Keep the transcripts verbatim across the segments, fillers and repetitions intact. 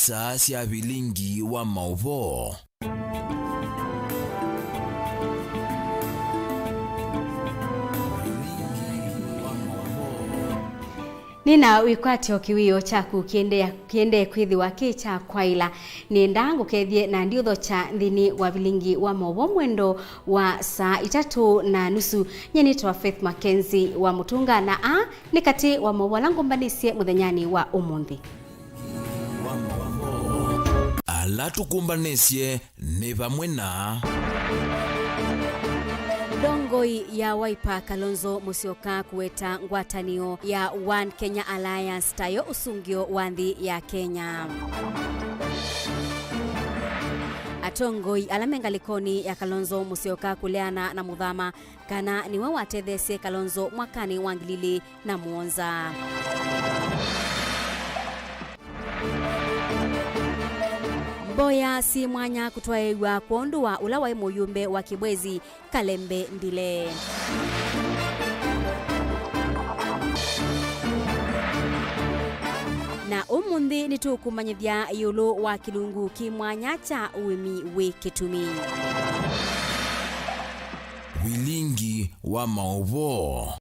Saa sya vilingi wa maũvoo. Nĩna wĩkwatyo kĩwĩo kyaku kĩendee, kĩendee kwĩthĩwa kĩ kya kwaĩla. Nĩenda ngũkethye na ndiũthokya nthĩnĩ wa vilingi wa maũvoo mwendo wa saa itatũ na nusu. Nyie nĩtawa Faith Mackenzie wa Mũtũnga, na aa nĩ katĩ wa maũvoo ala ngũmbanĩsye mũthenyanĩ wa ũmũnthĩ. Ala tũkũmbanĩsye nĩ vamwe na. Ndongoi ya Wiper Kalonzo Musyoka kũweta ngwatanĩo ya One Kenya Alliance tayo ũsũngĩo wa nthĩ ya Kenya. Atongoi ala me ngalĩkonĩ ya Kalonzo Musyoka kũleana na Mũthama kana nĩwe watetheesye Kalonzo mwakanĩ wa ngili ilĩ na mũonza. Mboya syĩ mwanya kũtwaĩĩw'a kwondũ wa ũla waĩ mũyũmbe wa Kĩbwezi, Kalembe Ndile. Na ũmũnthĩ nĩtũkũmanyĩthya ĩũlũ wa kĩlungu kĩ mwanya kya ũĩmi wĩ kĩtumi. Vilingi wa maũvoo.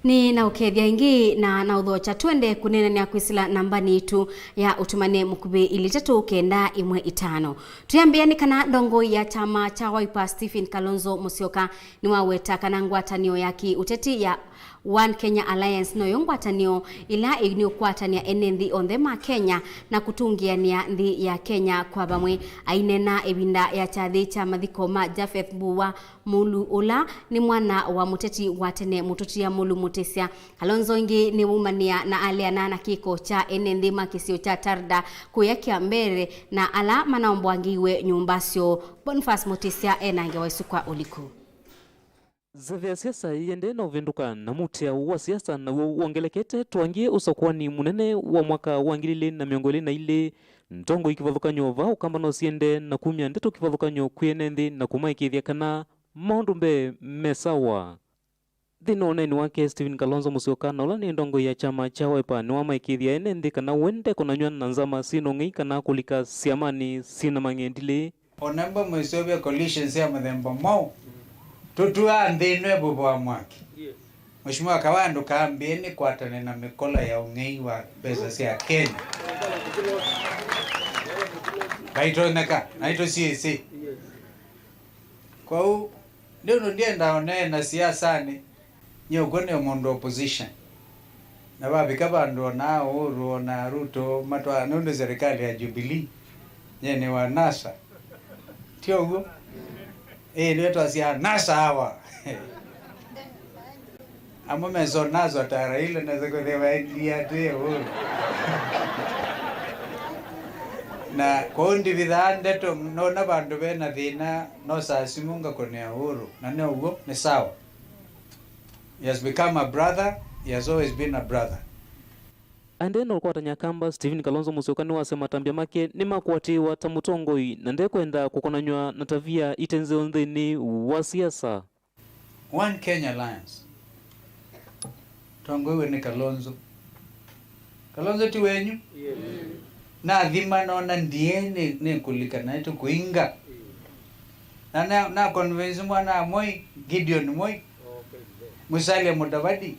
Nĩ na ũkethya ĩngĩ na na ũthokya twende kũneenany'a kwĩsĩla nambanĩ yitũ ya ũtũmane mũkuvĩ ilĩ itatũ kenda ĩmwe itano. Twĩambĩa nĩ kana ndongoi ya kyama kya Wiper Stephen Kalonzo Musyoka nĩwaweta kana ngwatanĩo ya kĩ-ũteti ya One Kenya Alliance noyo ngwatanĩo ĩla ĩnĩũkwatany'a ene nthĩ onthe ma Kenya na kũtũngĩanĩa nthĩ ya Kenya kwa vamwe. Aineena ĩvinda ya kyathĩ kya mathiko ma Japheth Mbua Mulu, ũla nĩ mwana wa mũteti wa tene Mũtũtia Mulu Mũtĩsya, Kalonzo ĩngĩ nĩwaumanĩa na aleana na kĩko kya ene nthĩ ma kĩsio kya Tarda kũya Kĩambere na ala manaomboangĩiwe nyũmba syoo. Boniface Mũtĩsya ena ngewa ĩsu kwa ũliku. Nzeve ya siasa ĩendee na ũvĩndũka, na mũtĩao wa siasa naw'o wongelekete twangie ũsakũani mũnene wa mwaka wa ngili ilĩ na mĩongo ĩlĩ na ilĩ. Ndongoi kĩvathũkany'o va Ũkamba no siendee na kumya ndeto kĩvathũkany'o kwĩ ene nthĩ na kũmaĩkĩĩthya kana maũndũ mbee me sawa. Nthĩnĩ wa ũneeni wake, Stephen Kalonzo Musyoka, na ũla nĩ ndongoi ya kyama kya Wiper, nĩwamaĩkĩĩthya ene nthĩ kana we ndekonanyw'a na nzama syĩ na ũng'ei kana kũlika syamanĩ syĩ na mang'endilĩ. O na mbwe mwĩseũvya coalitions sya mũthemba mwaũ, tũtuaa nthĩ ĩno ĩvuvo wa mwaki. Mheshimiwa Kawaya, ndũkambĩe nĩkwatane na mĩkola ya ũng'ei wa mbesa sya Kenya. Vaitonyeka, naitũ syĩsĩ. Kwoou, nĩ ũndũ ndiendaa ũneena siasanĩ, nyie ũkw'o nĩ mũndũ opposition. Na vavika vandũ ona Uhuru, ona Ruto, matwaa nũndũ serikali ya Jubilee, nyie nĩ wa NASA. Ti ũw'o? Ĩĩ, nĩwe twasyaa NASA awa. Amwe mesonaswa ta Raila nesa kwĩthĩwa endia atĩ Uhuru. Na kwoou ndivithaa ndeto, nona vandũ ve na thĩna, nosaa simũ ngakũnĩa Uhuru, na nĩ ũw'o, nĩ sawa. He has become a brother, he has always been a brother. Aendee na ũkwatany'a kamba, Stephen Kalonzo Musyoka nĩwasya matambya make nĩmakwatĩĩwa ta mũtongoi na ndekwenda kũkonanyw'a na tavia ite nzeo nthĩnĩ wa siasa. One Kenya Alliance. Tongoiwe nĩ Kalonzo. Kalonzo ti wenyu? Nathima nona ndiye nĩ, nĩ kũlika naitũ kũinga. Na na, na convince mwana wa Moi, Gideon Moi, Musalia Mudavadi,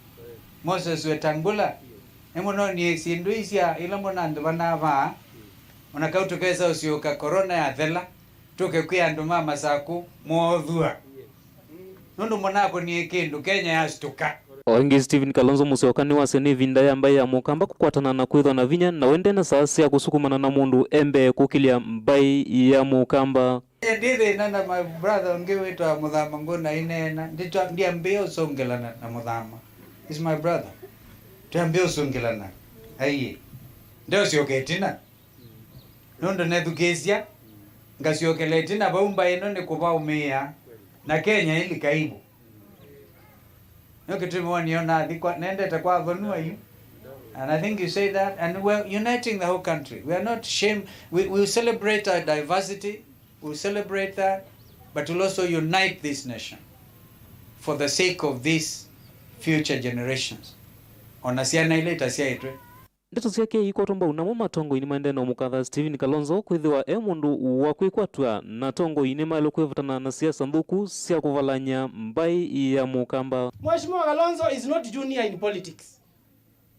Moses Wetangula. Nĩmũnonie syĩndũ isya ila mũnanthũvanaa vaa, ona kau tũkesa ũsiũka corona yathela, tũke kwĩ andũ ma Masakũ moothua. Nũndũ mũnakũnie kĩndũ, Kenya yasitũka. O ĩngĩ, Stephen Kalonzo Musyoka nĩwasya nĩ ĩvinda ya mbaĩ ya Mũkamba kũkwatana na kwĩthwa na vinya, na we ndena saa sya kũsukumana na mũndũ e mbee kũkĩlya mbaĩ ya Mũkamba. Ndi thĩna na my brother ũngĩ wĩtawa Mũthama Ngũna ineena, nditwa-, ndiambĩĩa ũsũngĩlana na Mũthama. He's my brother. Twĩambĩĩa ũsũngĩlana. Aiĩ. Ndeũsyoka ĩtina. Nũndũ nethukĩĩsya, ngasyokela ĩtina vau mbaĩ ĩno nĩ kũvaũmĩĩa, na Kenya ĩlika ĩvu. Nĩyo kĩtumi wonio nathi kwa, nendete kwa Thonua yu. And I think you say that, and we're uniting the whole country. We are not shame, we, we celebrate our diversity, we celebrate that, but we'll also unite this nation for the sake of these future generations. Ona syana ila itasyaĩtwe. Ndeto syake iikwatwa mbau, namo matongoi nĩmaendee na ũmũkatha Stephen Kalonzo kwĩthĩwa e mũndũ wa kwĩkwatw'a, na atongoi nĩmaĩle kwĩvatana na siasa nthũku sya kũvalany'a mbaĩ ya Mũkamba. Mheshimiwa Kalonzo is not junior in politics.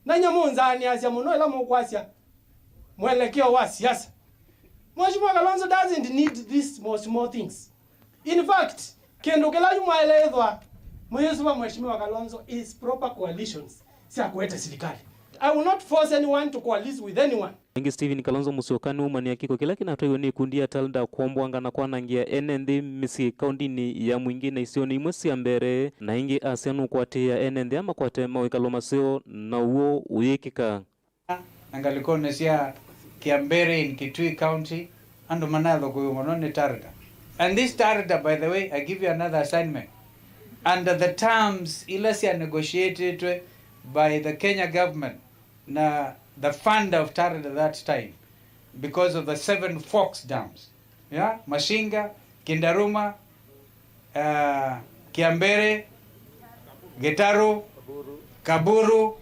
Na nyie mũnzaanĩasya mũno ĩla mũkwasya mwelekeo wa siasa. Mheshimiwa Kalonzo doesn't need these small, small things. In fact, kĩndũ kĩla yu mwaĩle ĩthwa mũyĩsũva Mheshimiwa Kalonzo is proper coalitions sya kũete silikalĩ. I will not force anyone to coalesce with anyone. Ĩngĩ, Stephen Kalonzo Musyoka nĩwaumanĩa kĩko kĩla kĩnatwaiwe nĩ ĩkundi ya Talda kwombwanga na kwanangĩa ene nthĩ mĩsyĩ kaũndinĩ ya Mwingĩ na isionĩ imwe sya mbere, na ĩngĩ asya nũkũatĩĩa ene nthĩ aa makwate mawĩkalo maseo na ũw'o ũyĩkĩka. Na ngalĩkonĩ sya Kiambere in Kitui County, andũ manathũkũĩwa mũno nĩ Tarda. And this Tarda, by the way, I give you another assignment. Under the terms ila sya negotiated by the Kenya government na the founder of Tarda that time, because of the Seven Forks dams, yeah? Masinga, Kindaruma, uh, Kiambere, Gitaru, Kaburu,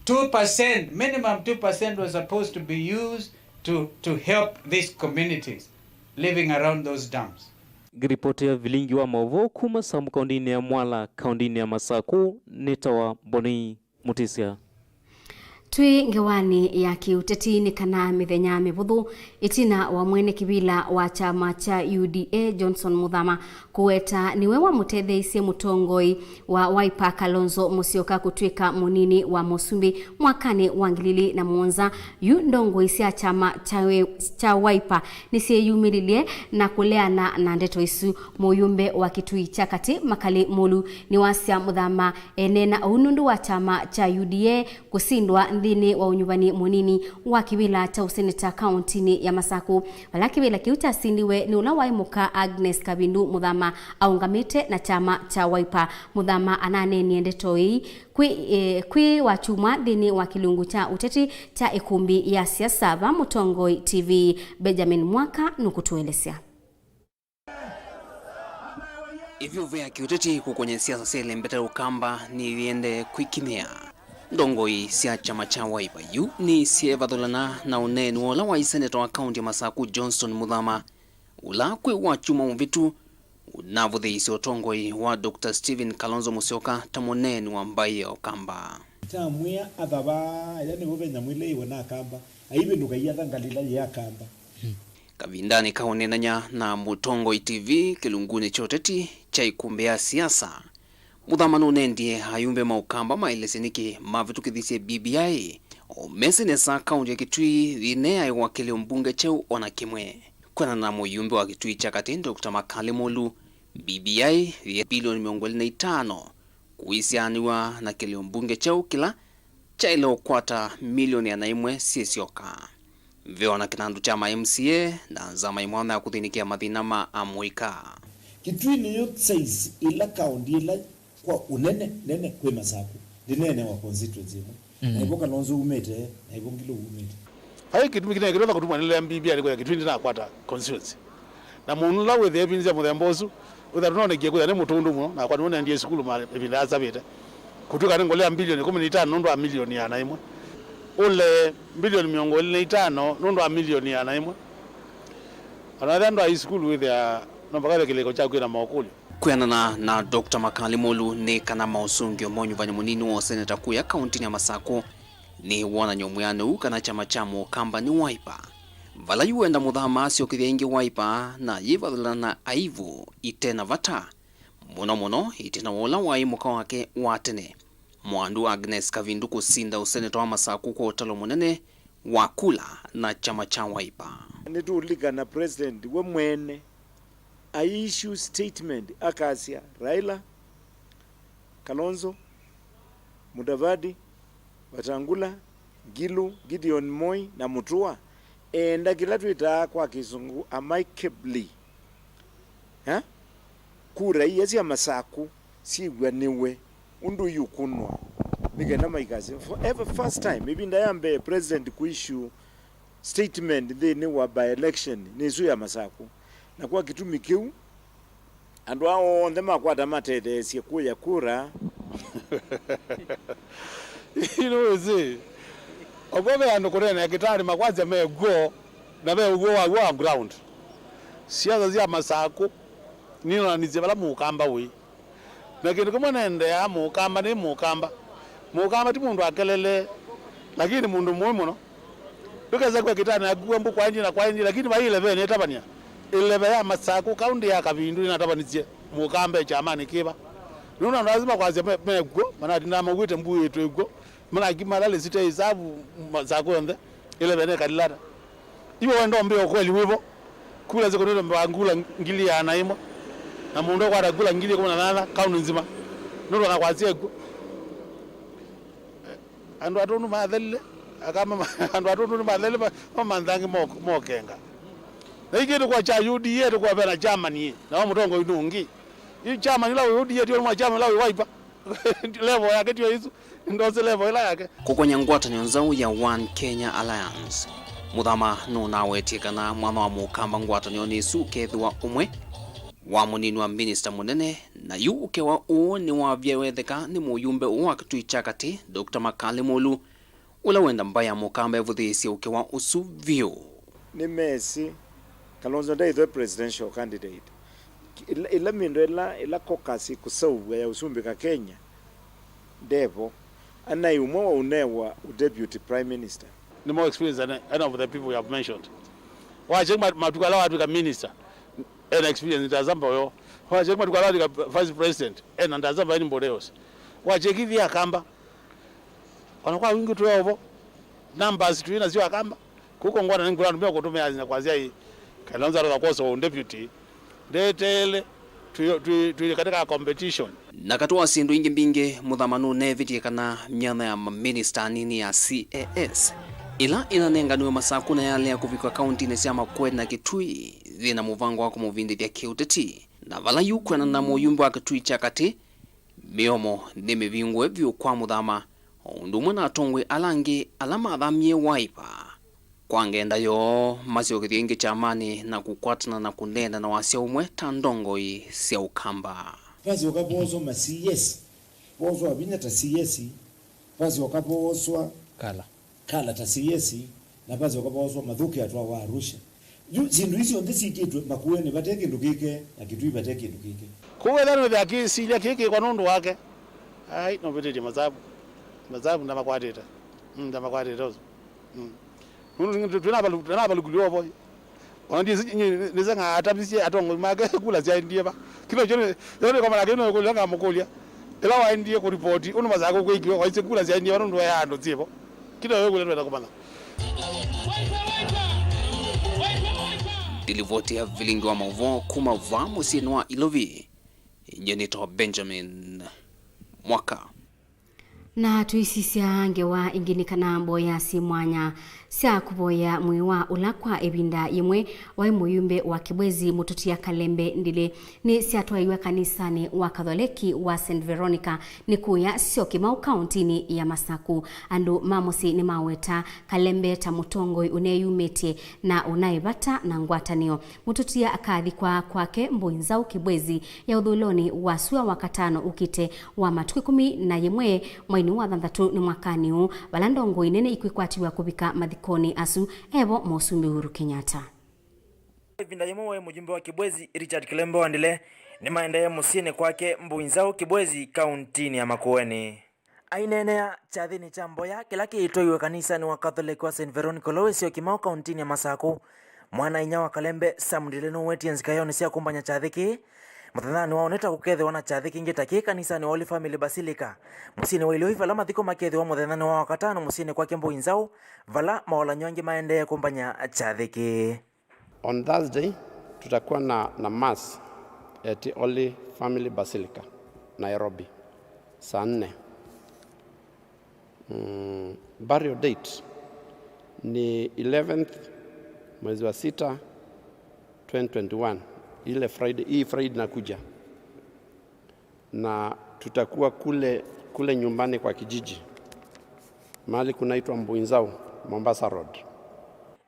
two percent, minimum two percent was supposed to be used to, to help these communities living around those dams. Ngĩripotĩa vilingi wa maũvoo kuma Sambu kaũndĩnĩ ya Mwala, kaũndĩnĩ ya Masaku, nĩtawa Mboni Mutisya. Twĩ ngewanĩ ya kĩũteti, nĩ kana mĩthenya mĩvũthũ ĩtina wa mwene kĩvĩla wa kyama kya U D A Johnson Muthama kũweta nĩwe wamũtetheeisye mũtongoi wa Wiper Kalonzo Musyoka kũtw'ĩka mũnini wa mũsumbĩ mwakanĩ wa ngili ili na mũonza, yu ndongoi sya kyama kya we-, kya Wiper nĩsyĩyumĩlilye na kũleana na ndeto isu. Mũyũmbe wa Kitui kya Katĩ, Makali Mulu, nĩwasya Muthama eneena ũu nũndũ wa kyama kya U D A kũsindwa nthĩnĩ wa ũnyuvani mũnini wa kĩvĩla kya ũseneta kaũntĩnĩ ya Masaku, vala kĩvĩla kĩu kyasindiwe nĩ ũla waĩ mũka Agnes Kavindu Muthama aũngamĩte na kyama kya Wiper. Muthama ananeenie ndeto ii kwĩ, eh, kwĩ Wakyumwa nthĩnĩ wa kĩlungu kya ũteti kya ĩkumbi ya siasa va Mũtongoi T V. Benjamin Mwaka nũkũtũelesya. Ĩvyũvĩ ya kĩũteti kũkony'a siasa sya ĩlembeta ya Ũkamba nĩyĩendee kwĩkimĩa. Ndongoi sya kyama kya Wiper yu nĩsyeevathũlana na ũneeni wa ũla waĩ seneta wa kaũntĩ ya Masaku Johnston Muthama, ũla kwĩ Wakyumwa mũvĩtu ũnavũthĩĩisye ũtongoi wa Doctor Stephen Kalonzo Musyoka ta mũneeni wa mbaĩ ya Ũkamba. Kyamwĩa athava, aya nĩvo ve nyamũ ĩla yĩwe na Akamba, aivĩndũka iatha ngalĩla yĩ Akamba. Kavindanĩ ka ũneenany'a na Mũtongoi T V kĩlungunĩ kya ũteti kya ĩkumbi ya siasa, Muthama nũnendie ayumbe ma Ũkamba maelesye nĩkĩ mavĩtũkĩthisye B B I, o mesĩ nesa kaũntĩ ya Kitui yĩneeaĩwa kĩlĩo mbunge kyeũ o na kĩmwe. Kwĩanana na mũyumbe wa Kitui kya Katĩ, Doctor Makali Mulu, B B I yĩ bilioni mĩongo ĩlĩ na itano kũisyaanĩw'a na kĩlĩo mbunge kyeũ kĩla kyaĩle ũkwata milioni ĩana ĩmwe syĩ syoka. Ve o na kĩnandũ kya ma M C A na nzama ĩ mwanya ya kũthĩnĩkĩa mathĩna ma amũika. Kitui nĩyo size ĩla kaũntĩ ĩla kwa ũnene nene kwĩ Masaku. Ndĩneenewa constituency ĩmwe. Mm. Na ĩvo Kalonzo umĩte, na ĩvo Ngilu umĩte. Vai kĩtumi kĩnene kĩtonya kũtuma nĩlea B B I nĩ kwĩtha Kitui ndĩnakwata constituency. Na mũndũ ũla wĩthĩa ĩvinda sya mũthemba ũsu, wĩthĩa tũnonekie kwĩtha nĩ mũtũndũ mũno, nakwa nĩwe naendie sukulu ma ĩvinda yasavĩte. Kũtw'ĩka nĩ ngũlea mbilioni ĩkũmi na itano nũndũ wa milioni ĩana ĩmwe. Ũle mbilioni mĩongo ĩlĩ na itano nũndũ wa milioni ĩana ĩmwe. Ona ethĩa ndwaĩ sukulu wĩthĩa no mpaka ve kĩlĩko kyaku na maũkũlyo. Kwĩanana na Doctor Makali Mulu nĩ kana maũsũngĩo ma ũnyuvani mũnini wa ũseneta kũya kaũntĩnĩ ya Masaku nĩ wonany'o mwĩanĩu kana kyama kya Mũkamba nĩ Wiper. Vala yu wenda Mũthama asyokethya ĩngĩ Wiper na yĩvathũlana na aivu ite na vata, mũno mũno ĩtina wa ũla waĩ mũka wake wa tene, Mwandu Agnes Kavindu kũsinda ũseneta wa Masaku kwa ũtalo mũnene wa kula na kyama kya Wiper. Nĩtũũlilikana President we mwene ai issue statement akasya, Raila, Kalonzo, Mudavadi, Wetangula, Ngilu, Gideon Moi, na Mutua, eenda kĩla twĩtaa kwa Kĩsũngũ amicably, eh? Kura ia sya Masaku syĩw'anĩwe ũndũ iũkũnwa, nĩ kenda maikasye. For ever first time, ĩvinda ya mbee president kũissue statement nthĩnĩ wa by-election nĩ ĩsu ya Masaku. Na kwa kĩtumi kĩu, andũ aa onthe makwata matetheesye kũya kura. You know, you see, Ũkw'o ve andũ kũneenea kĩtaanĩ makwasya me kw'o, na ve ũw'o waw'o on ground. Siasa sya Masakũ ninonanisye vala mũkamba wĩ. Na kĩndũ kĩmwe nendeaa, mũkamba nĩ mũkamba. Mũkamba ti mũndũ akelele, lakini nĩ mũndũ mũĩ mũno. Ndũkesa kw'a kĩtaanĩ akuwa mbũ kwaendie na kwaendie, lakini vai ĩleve nĩtavany'a. Ĩleve ya Masakũ, kaũntĩ ya Kavindu nĩnatavanyisye mũkamba e kyamanĩ kĩva. Nũndũ andũ asu makwasya me, me kw'o, manatindaa mauĩte mbuĩ ĩtũ ĩkw'o. Malaki mala lĩsite isavu Masakũ yonthe, ĩleve nĩkalilata. Iwe wenda ũmbĩe ũkweli wĩvo, kula siku nĩtũmbaa ngula ngili ĩana ĩmwe, na mũndũ ũkwata ngula ngili ĩkũmi na nyanya kaũntĩ nzima, nũndũ anakwasya ĩkw'o. Andũ atũnu mathelile, akama ma-, andũ atũnu nĩmathelile, ma-, mamanthange mo-, mokenga. Na ikĩndũ kwa cha U D A tũkwavea na chairman ĩ, na wa mũtongoi nũngĩ. Yu chairman ĩla wĩ U D A ti ũmwe wa chairman ĩla wĩ Wiper. Level yake tio isu. Ndose level ĩla yake. Kũkonya ngwatanĩo nzaũ ya One Kenya Alliance, Mũthama nũnawetie kana mwanya wa mũkamba ngwatanĩonĩ ĩsu ũkethĩwa ũmwe wa mũnini wa minista mũnene, na yu ũkewa ũũ nĩwavya wetheka nĩ mũyumbe ũũ wa Kitui kya Katĩ, Doctor Makali Mulu, ũla wenda mbaĩ ya mũkamba ĩvũthĩĩsye ũkewa ũsu vyũ. Nĩmesĩ Kalonzo ndaithwe presidential candidate. Ĩla, ĩla mĩndũ ĩla, ĩla caucus ĩkũseũvw'a ya ũsumbĩka Kenya, ndevo. Anaĩ ũmwe wa ũnewa ũ deputy prime minister. Nĩ more experience than any of the people you have mentioned. Wache ma-, matuku ala watwĩka minister, ena experience ndasamba ũyo. Wache matuku ala watwĩka vice president, ena ndasamba any mbũdeos. Wache kithi akamba. Ona kwa wingi tũya ũvo. Numbers twĩ nasyo akamba. Kuko ngwana nĩ ngũla andũ mekũtũmĩa na kwasya ĩ, Kalonzo arotha kwosa ũ deputy, ndeteele, twĩ, twĩ, twĩ katika competition. Na katĩ wa syĩndũ ingĩ mbingĩ, Mũthama nũnevĩtie kana myanya ya maminista anini ya C A S, ĩla ĩnanenganiwe Masakũ na yalea kũvika kauntinĩ sya Makueni na Kitui, yĩna mũvango wa kũmũvindĩthya kĩũteti. Na vala yu kwĩanana na mũyumbe wa Kitui kya Katĩ, mĩomo nĩmĩvingũe vyũ kwa Mũthama, o ũndũ ũmwe na atongoi ala angĩ ala mathamie Wiper. Kwa ngenda yoo, masyokethye ĩngĩ kyamanĩ na kũkwatana na kũneena na wasya ũmwe ta ndongoi sya Ũkamba. Vasyoka vooswa ma C S, vooswa vinya ta C S, vasyoka vooswa kala, kala ta C S, na vasyoka vooswa mathũkĩ atwawa Arusha. Yu syĩndũ ii syonthe syĩkĩtwe Makueni vate kĩndũ kĩke, na Kitui vate kĩndũ kĩke. Kũu ethwa nĩwĩthĩa kĩsilya kĩĩ kĩkwa nũndũ wake. Ai, nũvĩtĩtye masavu. Masavu ndamakwatĩte. Mm, ndamakwatĩte ũsu. Mm. Nũndũ nĩ-, twĩ-, twĩna avalu-, twĩna avalukulyo ovo. Ona ndiĩsĩ, nĩ-, nĩseng'aa atavisye atongoi make kula syaendie va. Kĩla kyo nĩ, nĩ, nĩkomana kĩu nĩkũlya ngamũkũlya. Ĩla waendie kũripoti, ũndũ Masakũ kwĩkiwe, waisye kula syaendie va nũndũ wa andũ syĩvo. Kĩla yo kũlya twenda kũmanya. Ndilivoti ya vilingi wa maũvoo kuma vaa mũsyĩnĩ wa Ilovi. Nyie nĩtawa Benjamin Mwaka. Na tũisisya ngewa ĩngĩ nĩ kana mboya syĩ mwanya sya kũvoya mwĩĩ wa ũla kwa ĩvinda yĩmwe waĩ mũyumbe wa Kĩbwezi Mũtũtia Kalembe Ndilĩ nĩsyatwaiwe kanisanĩ wa Katholeki wa Saint Veronica nĩ kũya syo Kĩmaũ kaũntinĩ ya Masakũ. Andũ ma mũsyĩ nĩmaweta Kalembe ta mũtongoi ũneyumĩtye na ũnaĩ vata na ngwatanĩo. Mũtũtia akathikwa kwake Mbũi Nzaũ Kĩbwezi ya ũthũĩlonĩ wa sua wa katano ũkĩte wa matukũ ĩkũmi na yĩmwe mweinĩ wa thanthatũ nĩ mwakanĩ ũũ, vala ndongoi nene ikwĩkwatĩw'a kũvika mathikonĩ asu, evo Mũsumbĩ Uhuru Kenyatta. Ĩvinda yĩmwe waĩ mũyumbe wa Kĩbwezi, Richard Kalembe wa Ndilĩ, nĩmaendee mũsyĩnĩ kwake Mbũi Nzaũ Kĩbwezi, kaũntinĩ ya Makueni. Aineenea kyathĩnĩ kya mboya kĩla kĩitwaiwe kanisanĩ wa Katholeki wa Saint Veronica ũla wĩ syo Kĩmaũ kaũntinĩ ya Masakũ, mwana-a-inyia wa Kalembe, Sam Ndilĩ, nũwetie nzikaĩonĩ sya kũmbany'a kyathĩ kĩĩ mũthenyanĩ wa ũnĩ ta kũkethĩwa na kyathĩ kĩngĩ ta kĩĩ kanisanĩ wa Holy Family Basilica mũsyĩnĩ wa Ilovi, vala mathiko makethĩwa mũthenyanĩ wa Wakatano mũsyĩnĩ kwake Mbũi Nzaũ, vala maolan'yo angĩ maendee kũmbany'a kyathĩ kĩĩ. On Thursday, tutakuwa na, na mass at Holy Family Basilica, Nairobi, saa nne. Mm, burial date ni eleventh mwezi wa sita, twenty twenty-one, ile Friday, hii Friday inakuja. Na tutakuwa kule, kule nyumbani kwa kijiji, mahali kunaitwa Mbuinzau, Mombasa Road.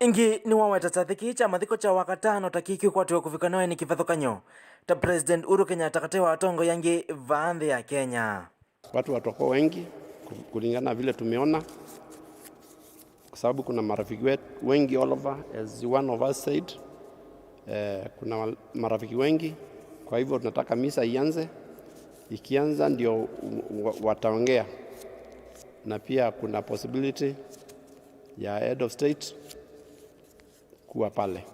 Ĩngĩ nĩwaweta kyathĩ kĩĩ kya mathiko kya Wakatano ta kĩkwatĩwe kũvika noenĩ kĩvathũkany'o ta President Uhuru Kenyatta katĩ wa atongoi angĩ vaa nthĩ ya Kenya. Watu watakuwa wengi ku-, kulingana na vile tumeona. kwa sababu kuna marafiki wet-, wengi all over, as one of us said, eh, kuna wal-, marafiki wengi. Kwa hivyo tunataka misa ianze, ikianza ndio w-, w-, wataongea, na pia kuna possibility ya head of state kuwa pale.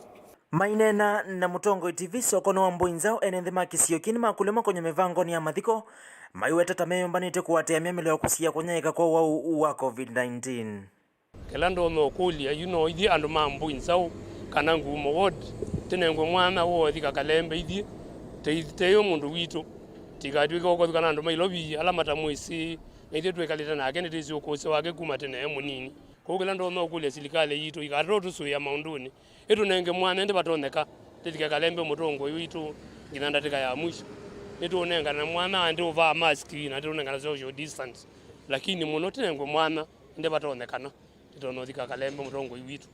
Maineena na Mũtongoi T V, Sokoni wa Mbũi Nzaũ, ene nthĩ ma kĩsio kĩĩ nĩmakũlw'a makonye mĩvangonĩ ya mathiko, maiweta ta meyũmbanĩtye kũatĩĩa myamĩlo ya kũsiĩĩa kũnyaĩĩka kwa ũwau wa covid nineteen. Kĩla ndonya ũkũlya yu no ithyĩ andũ ma Mbũi Nzaũ kana Ngumo Ward tũnengwe mwanya wa ũthika Kalembe ithyĩ, te-, teyo mũndũ witũ. Tikatw'ĩke ũkothikana andũ ma Ilovi ala matamwĩsĩ, na ithyĩ twĩkalĩte nake nĩtwĩsĩ ũkũsĩ wake kuma tene e mũnini. Kwoou kĩla ndonya ũkũlya silikalĩ yitũ ikatatũsũĩa maũndũnĩ, ĩtũnenge mwanya ĩndĩ vatonyeka tĩthike Kalembe mũtongoi witũ nginya ndatĩka ya mwisho. Nĩtũũnengana mwanya ĩndĩ ũvaa mask na nĩtũũnengana social distance, lakini mũno tũnengwe mwanya ĩndĩ vatonyekana tũtonya ũthika Kalembe mũtongoi witũ.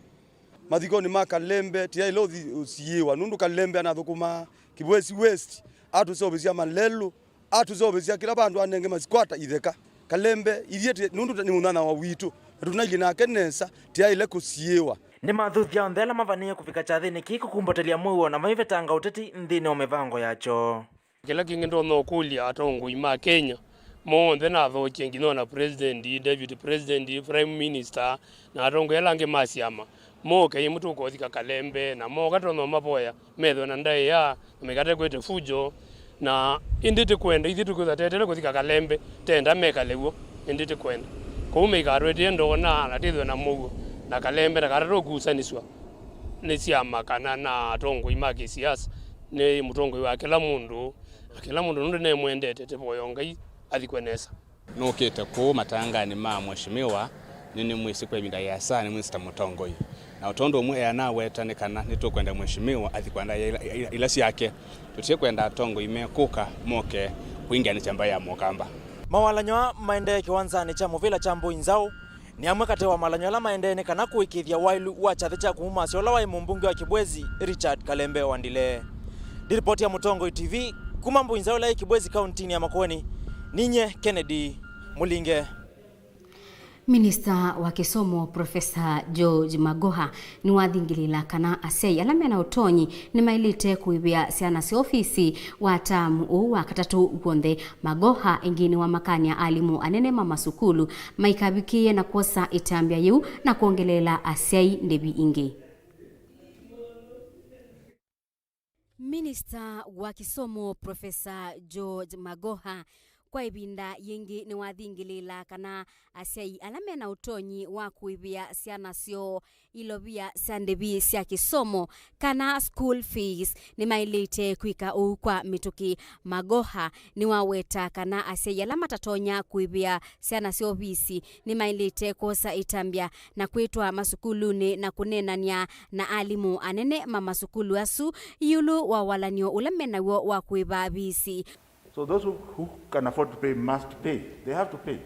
Mathikonĩ ma Kalembe tĩyaĩle ũthi-, ũsiĩĩwa, nũndũ Kalembe anathũkũmaa Kibwezi West, atũseũvĩsya malelũ, atũseũvĩsya kĩla vandũ, anenge masikwata itheka. Kalembe ithyĩ tĩ-, nũndũ nĩ mũnyanyawa witũ, na tũnailyĩ nake nesa, tĩyaĩle kũsiĩĩwa. Nĩmathuthya onthe ala mavanĩĩe kũvika kyathĩnĩ kĩĩ kũkumbatĩlya mũuo na maivetanga ũteti nthĩnĩ wa mĩvango yakyo. Kĩla kĩngĩ ndonya ũkũlya atongoi ma Kenya monthe, nathokye nginya ona president, deputy president, prime minister, na atongoi ala angĩ ma syama, moke ĩmwe tũkothika Kalembe, na moka tũtonya ũmavoya methwe na ndaĩa na maikatekwete fujo. Na ĩndĩ tĩkwenda, ithyĩ tũkwĩthwa teteele kũthika Kalembe, tenda mekale w'o, ĩndĩ tĩkwenda. Kwoou maikatwetee ndonya na tĩthwe na mũuo, na Kalembe ndakatatũkusanĩsw'a nĩ syama kana na atongoi ma kĩsiasa. Nĩ mũtongoi wa kĩla mũndũ, na kĩla mũndũ nũndũ nemwendete, tĩvoye o Ngai athikwe nesa. Nũkĩte kũũ matanganĩ ma Mheshimiwa, nĩnĩmwĩsĩ kwa ĩvinda ĩasa, nĩmwĩsĩ ta mũtongoi. Na o tondũ ũmwe eanaweta nĩ kana nĩtũkwenda Mheshimiwa athi kwa ndaĩa ila, ila, ila syake. Tũtikwenda atongoi mekũka moke kũingĩanĩsya mbaĩ ya Mũkamba. Mawalany'o aa maendee kĩwanzanĩ kya mũvĩla kya Mbũi Nzaũ nĩ amwe katĩ wa mawalany'o ala maendee nĩ kana kũĩkĩĩthya waĩlu wa kyathĩ kya kũmumasya ũla waĩ mũmbunge wa Kibwezi, Richard Kalembe Wandile. Ndilipoti ya Mũtongoi T V kuma Mbũi Nzaũ ĩla yĩ Kibwezi kauntinĩ ya Makueni, ninyie Kennedy Mũlinge. Minista wa kĩsomo, Profesa George Magoha, nĩwathingĩlĩĩla kana asyai ala mena ũtonyi nĩmaĩlĩte kũĩvĩa syana syoo visi wa taamu ũũ wa katatũ w'onthe. Magoha ĩngĩ nĩwamakany'a alimũ anene ma masukulu maikavikĩĩe na kwosa ĩtambya yĩu na kwongeleela asyai ndĩvi ingĩ. Minista wa kĩsomo, Profesa George Magoha, kwa ĩvinda yĩngĩ nĩwathingĩlĩĩla kana asyai ala mena ũtonyi wa kũĩvĩa syana syoo ilovia sya ndĩvi sya kĩsomo, kana school fees, nĩmaĩlĩte kwĩka ũu kwa mĩtũkĩ. Magoha nĩwaweta kana asyai ala matatonya kũĩvĩa syana syoo visi nĩmaĩlĩte kwosa ĩtambya na kwĩtwa masukulunĩ na kũneenany'a na alimũ anene ma masukulu asu ĩũlũ wa walany'o ũla menaw'o wa kũĩva visi. So those who, who can afford to pay must pay. They have to pay.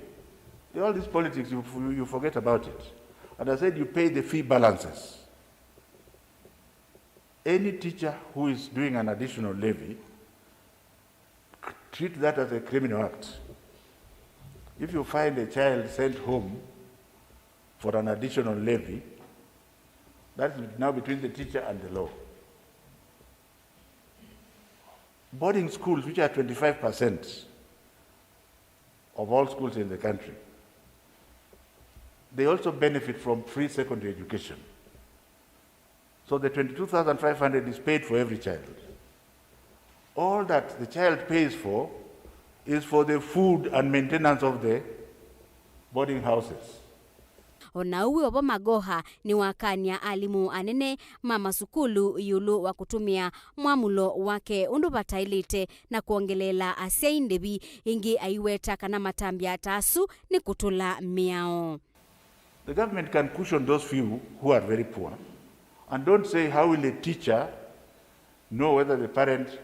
All this politics, you, you, you forget about it. And I said you pay the fee balances. Any teacher who is doing an additional levy, treat that as a criminal act. If you find a child sent home for an additional levy, that is now between the teacher and the law. Boarding schools, which are twenty-five percent of all schools in the country, they also benefit from free secondary education. So the twenty-two thousand five hundred is paid for every child. All that the child pays for is for the food and maintenance of the boarding houses. O na ũu wĩ o vo, Magoha nĩwakany'a alimũ anene ma masukulu ĩũlũ wa kũtũmĩa mwamũlo wake ũndũ vataĩlĩte na kwongeleela asyai ndĩvi. Ĩngĩ aiweta kana matambya ta asu nĩ kũtũla mĩao. The government can cushion those few who are very poor and don't say, how will a teacher know whether the parent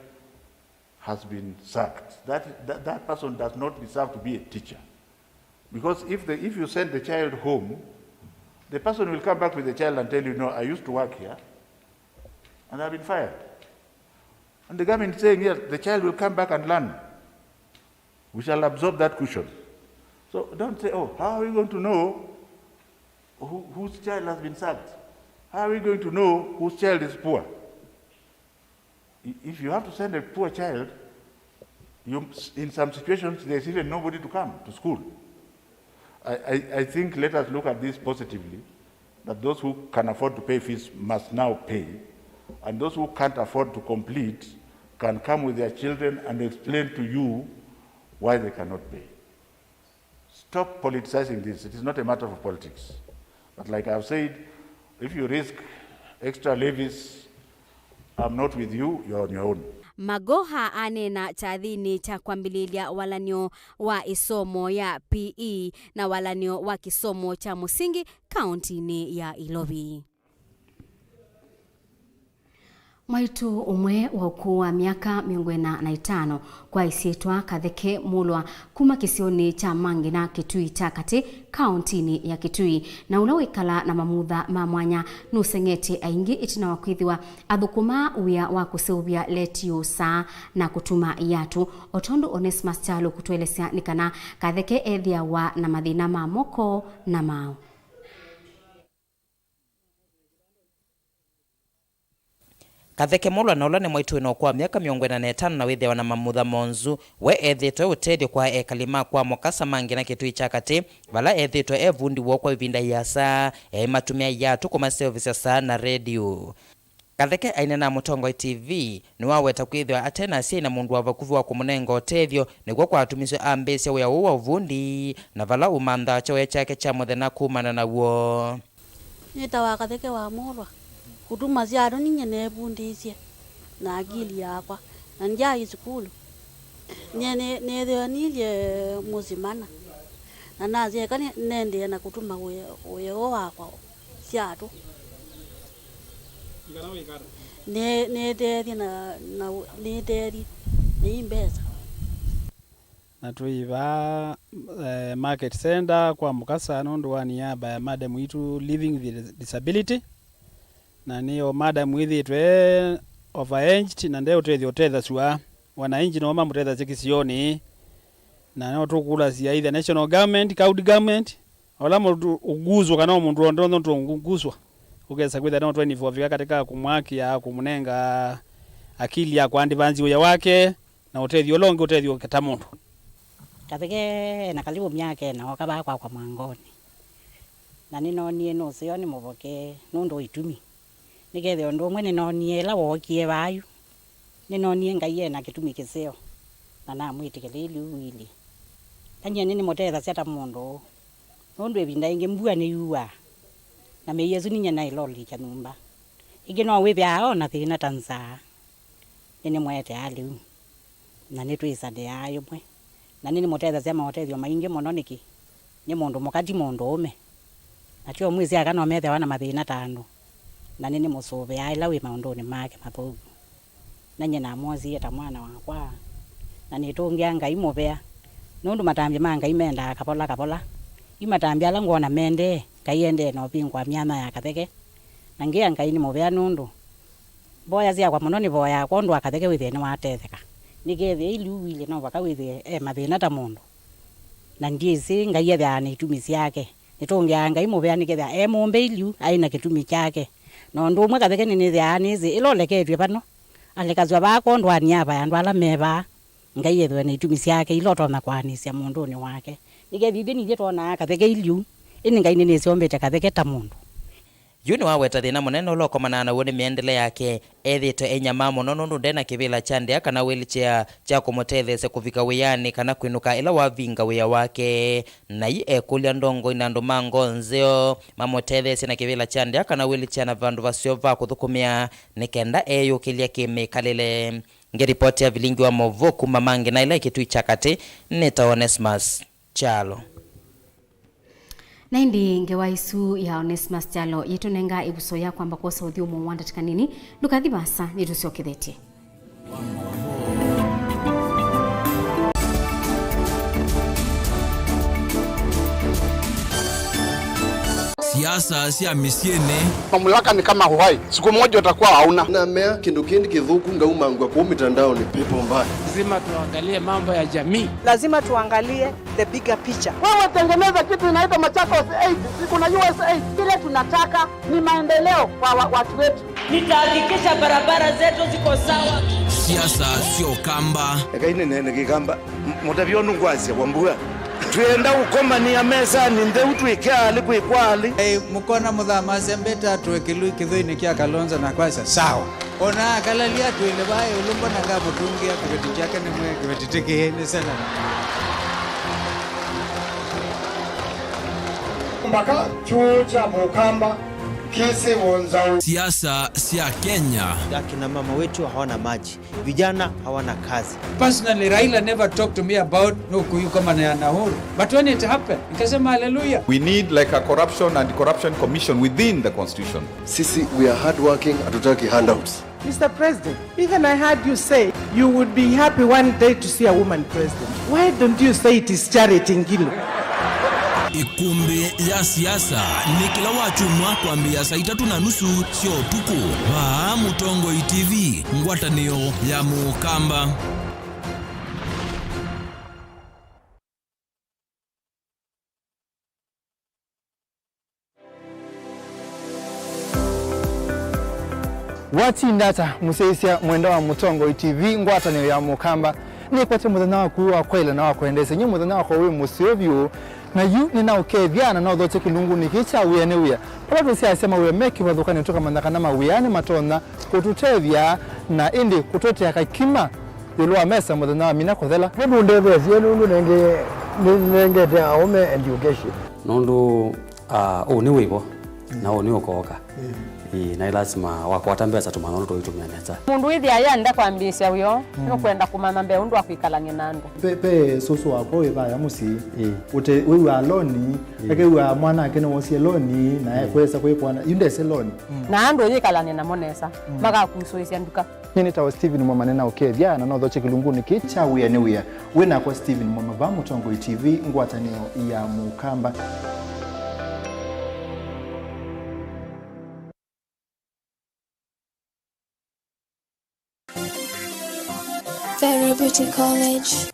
has been sacked? That, that, that person does not deserve to be a teacher. Because if, the, if you send the child home, the person will come back with the child and tell you, no, I used to work here and I've been fired. And the government is saying, yes, the child will come back and learn. We shall absorb that cushion. So don't say, oh, how are we going to know Who, whose child has been sacked? How are we going to know whose child is poor? I- If you have to send a poor child, you, in some situations, there's even nobody to come to school. I, I, I think let us look at this positively, that those who can afford to pay fees must now pay, and those who can't afford to complete can come with their children and explain to you why they cannot pay. Stop politicizing this. It is not a matter of politics. But like I've said, if you risk extra levies, I'm not with you, you're on your own. Magoha aneena kyathĩnĩ kya kwambĩlĩlya walanĩo wa ĩsomo ya P E na walanĩo wa kĩsomo kya mũsingi kaũntinĩ ya Ilovi. Mwaitũ ũmwe wa ũkũũ wa myaka mĩongo ĩna na ĩtano kwa ĩsyĩtwa Katheke Mũlwa kuma kĩsionĩ kya Mangina Kĩtui kya Katĩ, kaũntinĩ ya Kĩtui, na ũla wĩkala na mamutha ma mwanya, nũseng'etye aingĩ ĩtina wa kwĩthĩwa athũkũma wĩa wa kũseũvya letio, saa, na kũtuma iatũ, o tondũ Onesmus Kyalo kũtũelesya nĩ kana Katheke ethĩawa na mathĩna ma moko na maaũ. Katheke Mũlwa, na ũla nĩ mwaitũ wĩna ũkũũ wa myaka mĩongo ĩna na ĩtano na wĩthĩawa na mamutha monzu, we ethĩĩtwe ũtethyo kwa ekali ma kwa Mũkasa Mangina Kĩtui kya Katĩ, vala ethĩĩtwe e vundi woo kwa ĩvinda ĩasa, eĩmatũmĩa iatũ kũmaseũvĩsya saa na redio. Katheke aineena na Mũtongoi T V, nĩwaweta kwĩthĩwa ate na asyai na mũndũ wa vakuvĩ wa kũmũnenga ũtethyo, nĩkw'o kwatumisye ambĩĩsya wĩa ũũ wa ũvundi, na vala ũmanthaa kyoya kyake kya mũthenya kumana naw'o. Nĩtawa Katheke wa Mũlwa. Kũtuma syatũ ninyie neevundĩisye na akili yakwa, na ndyaĩ sukulu. Nyie nĩ- nĩthĩwe nilye mũsyĩ mana, na nasya eka nĩ- nendee na kũtuma wĩa wĩa ũũ wakwa syatũ. Nĩ- nĩteethye na- na- nĩteethye na ii mbesa. Na twĩ vaa, eh, market center kwa Mũkasa nũndũ wa niaba ya madam witũ living with disability. Na nĩyo madam wĩthĩĩtwe overaged na ndeũtethya ũtethasw'a. Wananchi nĩmo mamũtethasya kĩsionĩ. Na no tũkũlasya either national government, county government, ola mũndũ ũguswa kana o mũndũ o ndonthe ũnguswa, ũkesa kwĩthĩa no twenty-four vika katĩ ka kũmwakĩa, kũmũnenga akili ya kũandĩvanzi wĩa wake, na ũtethyo ũla ũngĩ ũtethyo ũketa mũndũ. Katheke ena kalivu myaka ĩna ooka vaa kwakwa Mwangonĩ, na nĩnoonie nũseo nĩmũvokee nũndũ wa itumi. Nĩkethĩa ũndũ ũmwe nĩnoonie ĩla wookie vaa yu, nĩnoonie Ngai e na kĩtumi kĩseo, na namwĩtĩkĩlĩĩlye ũu ũilye. Na nyie nĩnĩmũtethasya ta mũndũ ũũ, nũndũ ĩvinda yĩngĩ mbua nĩyuaa, na mĩi ĩsu ninyie naĩla ũlikya nyũmba. Ĩngĩ no wĩthĩaa o na thĩna ta nzaa. Nĩnĩmũeteaa lĩu, na nĩtwĩsanĩaa yĩmwe, na nĩnĩmũtethasya maũtethyo maingĩ mũno nĩkĩ nĩ mũndũ mũka ti mũndũũme, na tyo mwĩsĩ aka no methĩawa na mathĩna ta andũ, na nĩnĩmũsũvĩaa ĩla wĩ maũndũnĩ make mathũku. Na nyie namwosie ta mwana wakwa, na nĩtũngĩa Ngai mũvea, nũndũ matambya ma Ngai mendaa kavola kavola. Yu matambya ala ngwona mendee, Ngai endee na ũvingũa myanya ya Katheke, na ngĩa Ngai nĩ mũvea nũndũ mboya syakwa mũno nĩvoyaa kwondũ wa Katheke wĩthĩe nĩwatetheka. Nĩkethĩe ĩliu ũilye no vaka wĩthĩe e mathĩna ta mũndũ, na ndyĩsĩ Ngai ethĩawa na itumi syake. Nĩtũngĩaa Ngai mũvea nĩkethĩa e mũmbe ĩliu aĩ na kĩtumi kyake. Na ũndũ ũmwe Katheke nĩnĩthĩaa nĩsĩ ĩla ũleketw'e vano, alekasw'a vaa kwondũ wa niava ya andũ ala me vaa. Ngai ethĩwe na itumi syake ila ũtonya kũaanĩsya mũndũnĩ wake. Nĩkethĩa ithyĩ nithyĩ twonaa Katheke ĩliu, ĩndĩ Ngai nĩnĩsyombĩte Katheke ta mũndũ. Yu nĩwaweta thĩna mũnene ũla ũkomanaa naw'o nĩ mĩendele yake. Ethĩĩtwe enyamaa mũno nũndũ nde na kĩvĩla kya ndĩa kana wheelchair kya kũmũtetheesya kũvika wĩanĩ kana kwĩnũka ĩla wavinga wĩa wake. Naĩ ekũlya ndongoi na andũ ma ngoo nzeo mamũtetheesye na kĩvĩla kya ndĩa kana wheelchair na vandũ vaseo va kũthũkũmĩa nĩ kenda eyũkĩlya kĩmĩkalĩle. Ngĩripoti ya vilingi wa maũvoo kuma Mangina ĩla ĩ Kĩtui kya Katĩ, nĩtawa Onesmus Kyalo. Na ĩndĩ ngewa ĩsu ya Onesmus Kyalo yĩtũnenga ĩvuso ya kwamba kwosa ũthyũmũo wa ndatĩka nini. Ndũkathi vaasa, nĩtũsyokethetye. Siasa sya mĩsyĩnĩ. Mamlaka ni kama uhai, siku moja utakuwa hauna. Na mea kĩndũ kĩndĩ kĩthũku ngaumangwa kũu mitandaoni, pepo mbaya. Lazima tuangalie mambo ya jamii. Lazima tuangalie the bigger picture. Wewe tengeneza kitu inaitwa Machakos eight, si kuna U S eight. Kile tunataka ni maendeleo kwa wa-, watu wetu. Nitahakikisha barabara zetu ziko sawa. Siasa sya Ũkamba. Ekai nĩneene Kĩkamba. M-, mũtavyo nũkwasya wa mbua. Twĩenda ũkomanĩa mesanĩ ntheu twĩke alĩ kwĩkwa alĩ. Ei, mũkona mũthamasya mbeta atũe kĩlui kĩthũinĩ kya Kalonzo na kwasya, "Sawa." Ona akalalia twĩle vaa ĩũlũ, mbona ngamũtungĩa kĩveti kyake nĩmwe kĩveti tĩkĩĩ nĩ sena. Mbaka kyũũ kya Mũkamba kĩsĩ wonzaũ. Siasa sya Kenya. Akina mama wetu hawana maji. Vijana hawana kazi. Personally, Raila never talked to me about no kuyukomana ya Nahuru. But when it happened, nikasema, "Hallelujah." We need, like, a corruption and corruption commission within the constitution. Sisi, we are hardworking, hatutaki handouts. Mister President, even I heard you say you would be happy one day to see a woman president. Why don't you say it is Charity Ngilu? Ĩkumbĩ ya siasa nĩ kĩla wakyumwa kwambĩĩa saa itatũ na nusu sya ũtukũ. Vaa Mũtongoi T V, ngwatanĩo ya Mũkamba. Watinda ata, mũsyaĩĩsya mwendwa wa Mũtongoi T V, ngwatanĩo ya Mũkamba? Nĩkwete mũthenya waku wa kwaĩla na wa kwendeesya, nyie mũthenya wakwa wĩ mũseo vyũ. Na yu nĩnaũkethya na naũthokya kĩlungunĩ kĩĩ kya Wĩa nĩ Wĩa, vala tũsyaasya mawĩa me kĩvathũkanĩo, tũkamanya kana mawĩa nĩmatonya kũtũtethya na ĩndĩ kũtũetea kakima ĩũlũ wa mesa mũthenya wa mina kũthela. Nĩmũndetheesye nũndũ nenge-, nĩnengete aũme education. Nũndũ, ah, ũnĩ wĩvo, na ũnĩ ũkooka. Ĩĩ, na lasima wakwata mbesa tũmanya ũndũ tũitũmĩa nesa. Mũndũ wĩthĩa yenda kwambĩĩsya wĩoo, nũkwenda kũmanya mbee ũndũ wa kwĩkalany'a na andũ. Pe, pe sũsũ wakwa wĩ vaya mũsyĩ. Ĩĩ. Ũte, wĩw'aa loni, ĩĩ, akew'aa mwanake nĩwosie loni, na ekwesa kwĩkwana, yu ndese loni. Na andũ ũyĩkalany'a namo nesa, magakusũĩsya nduka. Nyie nĩtawa Stephen Mwema, nĩnaũkethya na nothokye kĩlungunĩ kĩĩ kya Wĩa nĩ Wĩa. Wĩ nakwa Stephen Mwema vaa Mũtongoi T V, ngwatanĩo ya Mũkamba. Vera Beauty College.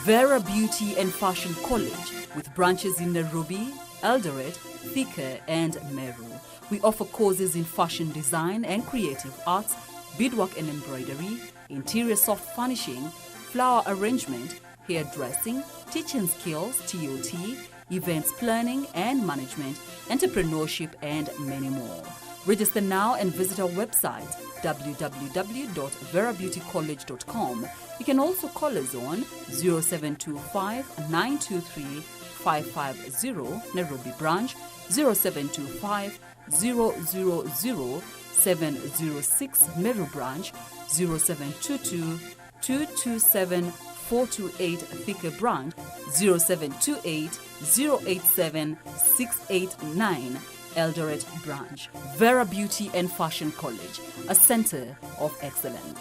Vera Beauty and Fashion College, with branches in Nairobi, Eldoret, Thika, and Meru. We offer courses in fashion design and creative arts, beadwork and embroidery, interior soft furnishing, flower arrangement, hairdressing, teaching skills, T O T, events planning and management, entrepreneurship, and many more. Register now and visit our website, w w w dot vera beauty college dot com. You can also call us on zero seven two five, nine two three, five five zero, Nairobi branch, zero seven two five, zero zero zero, seven zero six, Meru branch, zero seven two two, two two seven, four two eight, Thika branch, zero seven two eight, zero eight seven, six eight nine, Eldoret branch. Vera Beauty and Fashion College, a center of excellence.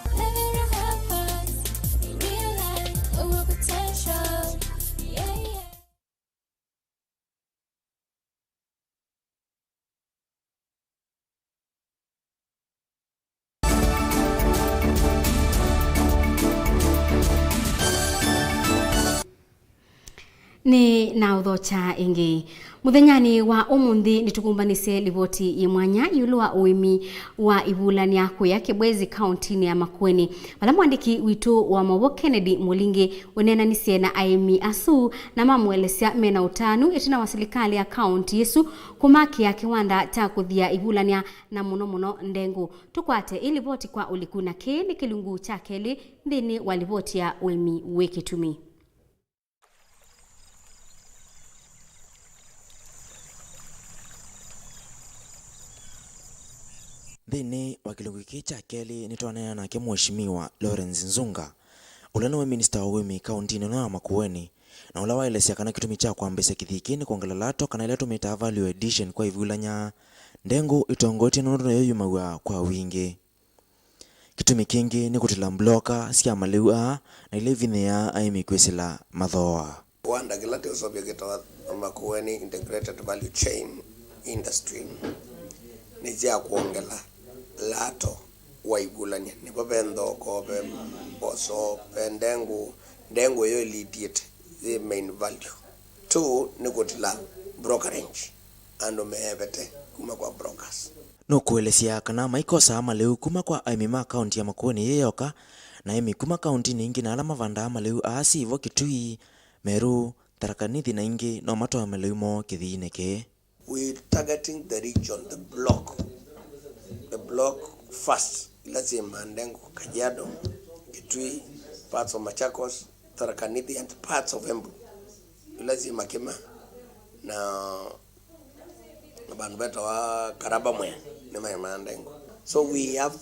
Nĩ na ũthokya ĩngĩ. Mũthenyanĩ wa ũmũnthĩ nĩtũkũmbanĩsye livoti yĩ mwanya ĩũlũ wa ũĩmi wa ivulany'a kũya Kĩbwezi kaũntinĩ ya Makueni, vala mwandĩki witũ wa maũvoo Kennedy Mũlingi ũneenanisye na aĩmi asu na mamũelesya mena ũtanu ĩtina wa silikalĩ ya kaũnti ĩsu kũmakĩa kĩwanda kya kũthia ivulany'a na mũno mũno ndengũ. Tũkwate ĩ livoti kwa ũliku, na kĩĩ nĩ kĩlungu kya kelĩ nthĩnĩ wa livoti ya ũĩmi wĩ kĩtumi. Nthĩnĩ wa kĩlungu kĩĩ kya kelĩ, nĩtwaneena nake Mheshimiwa Lawrence Nzunga, ũla nĩwe minista wa ũĩmi kaũntinĩ ĩno ya Makueni, na ũla waelesya kana kĩtumi kya kwambĩĩsya kĩthii kĩĩ nĩ kwongela lato kana ĩla tũmĩtaa value addition kwa ivulany'a, ndengũ ĩtongoetye nũndũ nĩyo yumaw'a kwa wingĩ. Kĩtumi kĩngĩ nĩ kũtila mbuloka sya malĩu aa na ila ivinyĩaa aĩmi kwĩsĩla mathooa. Kĩwanda kĩla kĩũseũvya kĩtawa Makueni Integrated Value Chain, Industry nĩ sya kwongela lato wa ivulany'a. Nĩvo ve nthoko, ve mboso, ve ndengũ. Ndengũ ĩyo ĩlitiĩte yĩ main value. Two nĩ kũtila brokerage, andũ meevete kuma kwa brokers. Nũkũelesya kana maikosaa malĩu kuma kwa aĩmi ma kaunti ya Makueni yĩ yoka, na aĩmi kuma kauntinĩ ingĩ na ala mavandaa malĩu aa syĩvo Kitui, Meru, Tharaka Nithi na ingĩ no matwae malĩu moo kĩthiinĩ kĩĩ. We targeting the region, the block, the block first, ila syĩ Mandengũ, Kajiado, Kitui, parts of Machakos, Tharaka Nithi and parts of Embu, ila syĩ Makima na vandũ vetawa Karaba Mwea nĩ maĩ Mandengũ. So we have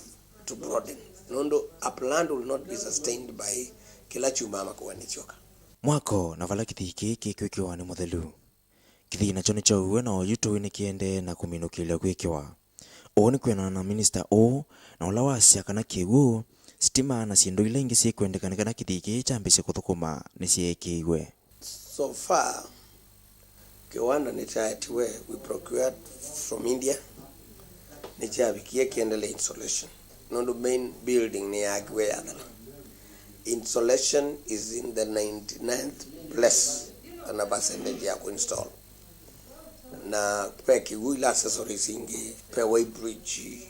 to broaden, nũndũ a plant will not be sustained by kĩla kyumaa Makueni kyoka. Mwako na vala kĩthii kĩĩ kĩkwĩkĩwa nĩ mũthelu. Kĩthii nakyo nĩkyauiwe na oyu tũĩ nĩkĩendee na kũminũkĩlya kwĩkĩwa. Ũũ nĩ kwĩanana na minista ũũ, na ũla wasya kana kĩw'ũ, sitima na syĩndũ ila ingĩ syĩkwendekana kana kĩthii kĩĩ kyambĩĩsye kũthũkũma nĩsyeekĩiwe. So far, kĩwanda nĩkyaetiwe, we procured from India, nĩkyavikie kĩendelee installation. Nũndũ main building nĩyaakiwe yathela. Installation is in the ninety-ninth place kana percentage ya kuinstall. Na ve kĩw'ũ ila accessories ingĩ, ve weighbridge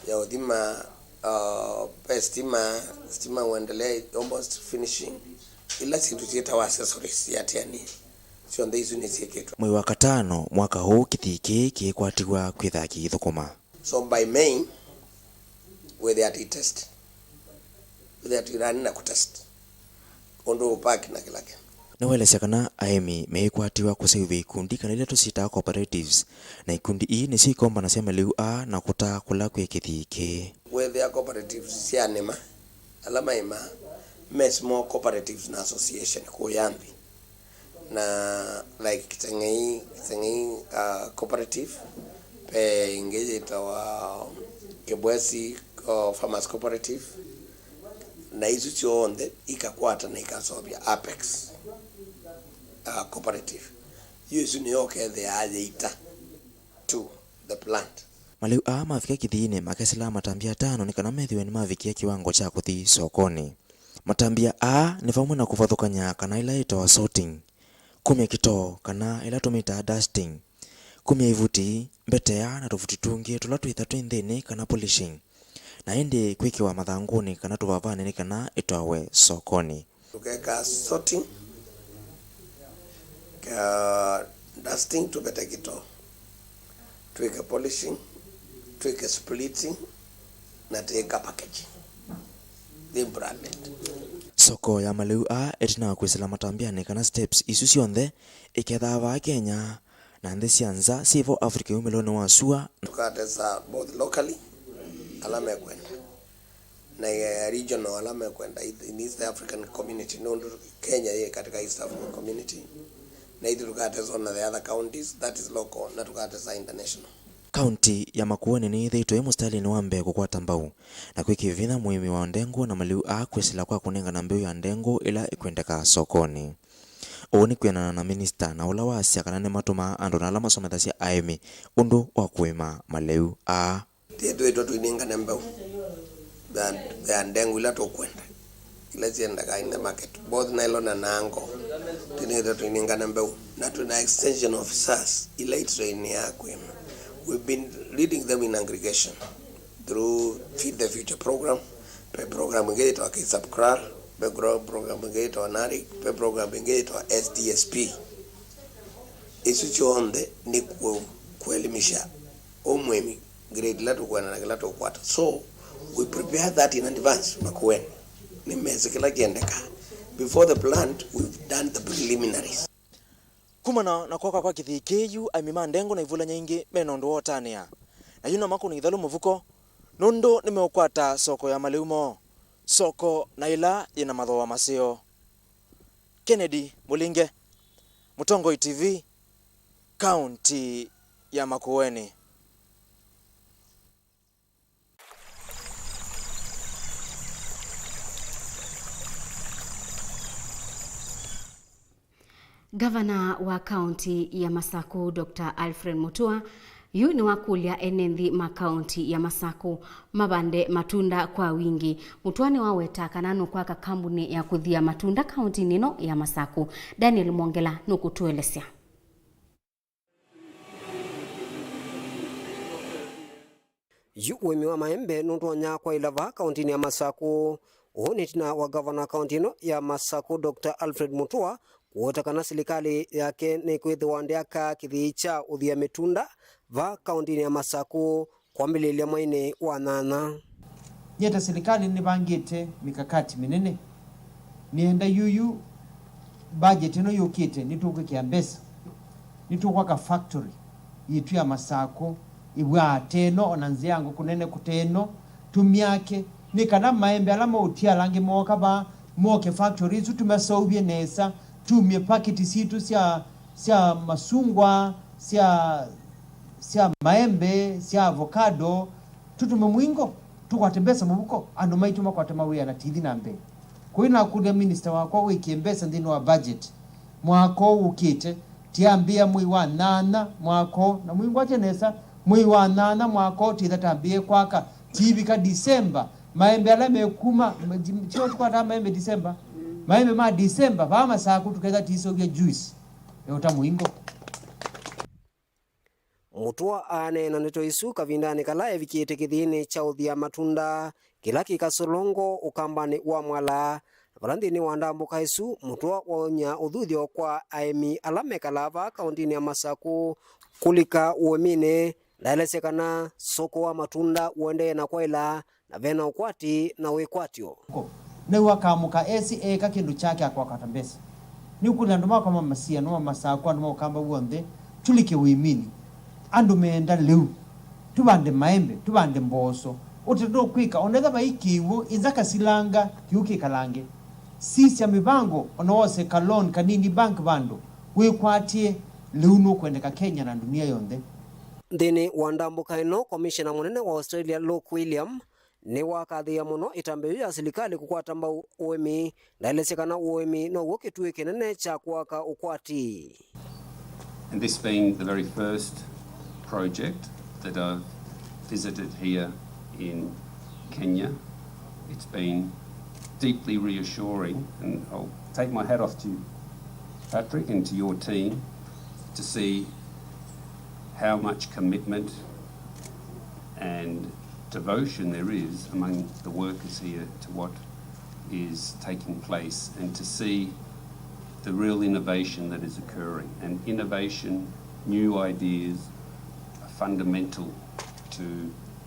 ya ũthima, uh, ve stima, stima uendelee almost finishing. Ila syĩndũ syĩtawa accessories syatianie, syonthe isu nĩsyĩkĩtwe. Mwei wa katano mwaka ũũ kĩthii kĩĩ kĩĩkwatiw'a kwĩthaa kĩithũkũma. So by May, wĩthĩa tũitest. Wĩthĩa tũirani na kũtest. Ũndũ ũpaki na kĩla kĩndũ. Nĩwaelesya kana aĩmi meĩkwatiw'a kũseũvya ikundi kana ila tũsyĩtaa cooperatives, na ikundi ii nĩsyo ikombanasya malĩu aa na kũtaa kũla kwĩ kĩthii kĩĩ. Wĩthĩa cooperatives sya nĩma, ala maĩmaa, me small cooperatives na association kũya nthĩ. Na, like, Kiteng'ei, Kiteng'ei, uh, cooperative, ve ĩngĩ yĩtawa Kĩbwesi, uh, Farmers Cooperative, na isu syonthe ikakwata na ikaseũvya Apex, uh, cooperative. Yu isu nĩyo ũkethĩaa yĩita to the plant. Malĩu aa mavika kĩthiinĩ, makesĩlaa matambya atano nĩ kana methĩwe nĩmavikie kĩwango kya kũthi sokonĩ. Matambya aa nĩ vamwe na kũvathũkany'a kana ĩla yĩtawa sorting, kumya kĩtoo kana ĩla tũmĩtaa dusting, kumya ivuti, mbetea na tũvuti tũngĩ tũla twĩtha twĩ nthĩnĩ kana polishing, na ĩndĩ kwĩkĩwa mathangũnĩ kana tũvavanĩ nĩ kana ĩtwawe sokonĩ. Tũkeka sorting, ka dusting, tũvete kĩtoo, twĩke polishing, twĩke splitting, na twĩka packaging. Yĩ branded. Soko ya malĩu aa ĩtina wa kwĩsĩla matambyanĩ kana steps isu syonthe ĩkethaa vaa Kenya na nthĩ sya nza syĩvo Africa yumĩlonĩ wa sua. Tũkatesa both locally, ala mekwenda, na, eh, regional, ala mekwenda in East African community, nũndũ Kenya yĩ katika East African community, na ithu tũkatesa on the other counties, that is local, na tũkatesa international. Kaunti ya Makueni nĩyĩthĩĩtwe ĩ mũsitalĩnĩ wa mbee kũkwata mbau na kwĩkĩa vinya mũĩmi wa ndengũ na malĩu aa kwĩsĩla kwa kũnengana mbeũ ya ndengũ ĩla ĩkwendeka sokonĩ. Ũũ nĩ kwĩanana na minista na ũla waasya kana nĩmatũmaa andũ na ala masomethasya aĩmi ũndũ wa kũĩma malĩu aa. Twĩthĩĩtwe tũinengane mbeũ ya, ya ndengũ ila tũkwenda, ila syendakaa in the market, both nylon na nango. Twĩthĩĩtwe tũinengane mbeũ, na twĩna extension officers ila itrainia kũĩma. We've been leading them in aggregation through Feed the Future program. Ve program ĩngĩ yĩtawa KSAP CRAR, ve gro-, program ĩngĩ yĩtawa NARIC, ve program ĩngĩ yĩtawa SDSP. Isu syonthe nĩ kũ-, kũelimisha ũ mũĩmi grade ila tũkwenda na kĩla tũkwata. So, we prepare that in advance, Makueni. Nĩmesĩ kĩla kĩendekaa. Before the plant, we've done the preliminaries. Kumana na kwoka kwa kĩthii kĩĩ yu, aĩmi ma ndengũ na ivulany'a ingĩ me na ũndũ wa ũtanĩa. Na yu no makũne ithalũ mũvuko, nũndũ nĩmeũkwata soko ya malĩu moo, soko na ĩla yĩ na mathooa maseo. Kennedy Mũlinge, Mũtongoi T V, kaunti ya Makueni. Ngavana wa kaunti ya Masaku, Doctor Alfred Mutua, yu nĩwakũlya ene nthĩ ma kaunti ya Masaku mavande matunda kwa wingĩ. Mutua nĩwaweta kana nũkwaka kambunĩ ya kũthia matunda kauntinĩ ĩno ya Masaku. Daniel Mwongela nũkũtũelesya. Yu ũĩmi wa maembe nũtonya kwaĩla vaa kauntinĩ ya Masaku. Ũũ nĩ ĩtina wa ngavana wa kaunti ĩno ya Masaku, Doctor Alfred Mutua, kũweta kana silikalĩ yake nĩkwĩthĩwa ndĩakaa kĩthĩi kya ũthia mĩtunda vaa kauntinĩ ya Masaku kwambĩlĩlya mweinĩ wa nyanya. Nyie ta silikalĩ nĩvangĩte mikakati mĩnene. Nĩenda yuyu budget ĩno yũkĩte, nĩtũkwĩkĩa mbesa, nĩtũkwaka factory yitũ ya Masaku, ĩvwaa teno, ona nzĩa ya ngũkũ nene kũteno, tũmyake, nĩ kana maembe ala maũtiala angĩ mooka vaa, moke factory isu tũmaseũvye nesa, tumye paketi sitũ sya, sya masungwa, sya, sya maembe, sya avocado, tũtume mũingo, tũkwate mbesa mũvuko, andũ maitũ makwate mawĩa na tithi na mbee. Kũi nakũlya minista wakwa wĩkĩe mbesa nthĩnĩ wa budget mwaka ũũ ũkĩte, tiambĩĩa mwei wa nyanya mwaka ũũ, na mũingwatye nesa, mwei wa nyanya mwaka ũũ titha tambĩĩe kwaka, tiivika December, maembe ala mekuma, tio tũkwataa maembe December, maembe ma December, vaa Masaku tũketha tiiseũvya juice, eũta mũingo. Mutua aaneena ndeto isu kavindanĩ kala evikĩte kĩthĩinĩ kya ũthia matunda kĩla kĩ Kasolongo ũkambanĩ wa Mwala, vala nthĩnĩ wa ndambũka ĩsu Mutua waony'a ũthuthyo kwa aĩmi ala mekalaa vaa kauntinĩ ya Masaku kũlika ũĩminĩ. Ndaelesya kana soko wa matunda ũendee na kwaĩla na ve na ũkwati na wĩkwatyo. Nĩw'o akamũka esĩ eeka kĩndũ kyake akwakata mbesa. Nĩũkũlya andũ makwa ma Masia, andũ ma Masaku, andũ ma Ũkamba w'onthe, tũlike ũĩminĩ. Andũ meenda lĩu. Tũvande maembe, tũvande mboso. Ũtĩ ndũkwĩka, o na ethĩwa vai kĩw'ũ, ĩnzaka silanga, kĩw'ũ kĩkalange. Sisya mĩvango, o na wose ka loan kanini bank vandũ, wĩkwatĩe, lĩu nũkwendeka Kenya na ndunia yonthe. Nthĩnĩ wa ndambũka ĩno, komishena mũnene wa Australia Luke William nĩwakathĩĩa mũno ĩtambya yĩu ya silikalĩ kũkwata mbau ũĩmi. Ndaelesya kana ũĩmi now'o kĩtuĩ kĩnene kya kwaka ũkwati. And this being the very first project that I've visited here in Kenya, it's been deeply reassuring, and I'll take my hat off to you, Patrick, and to your team to see how much commitment and devotion there is among the workers here to what is taking place, and to see the real innovation that is occurring. And innovation, new ideas are fundamental to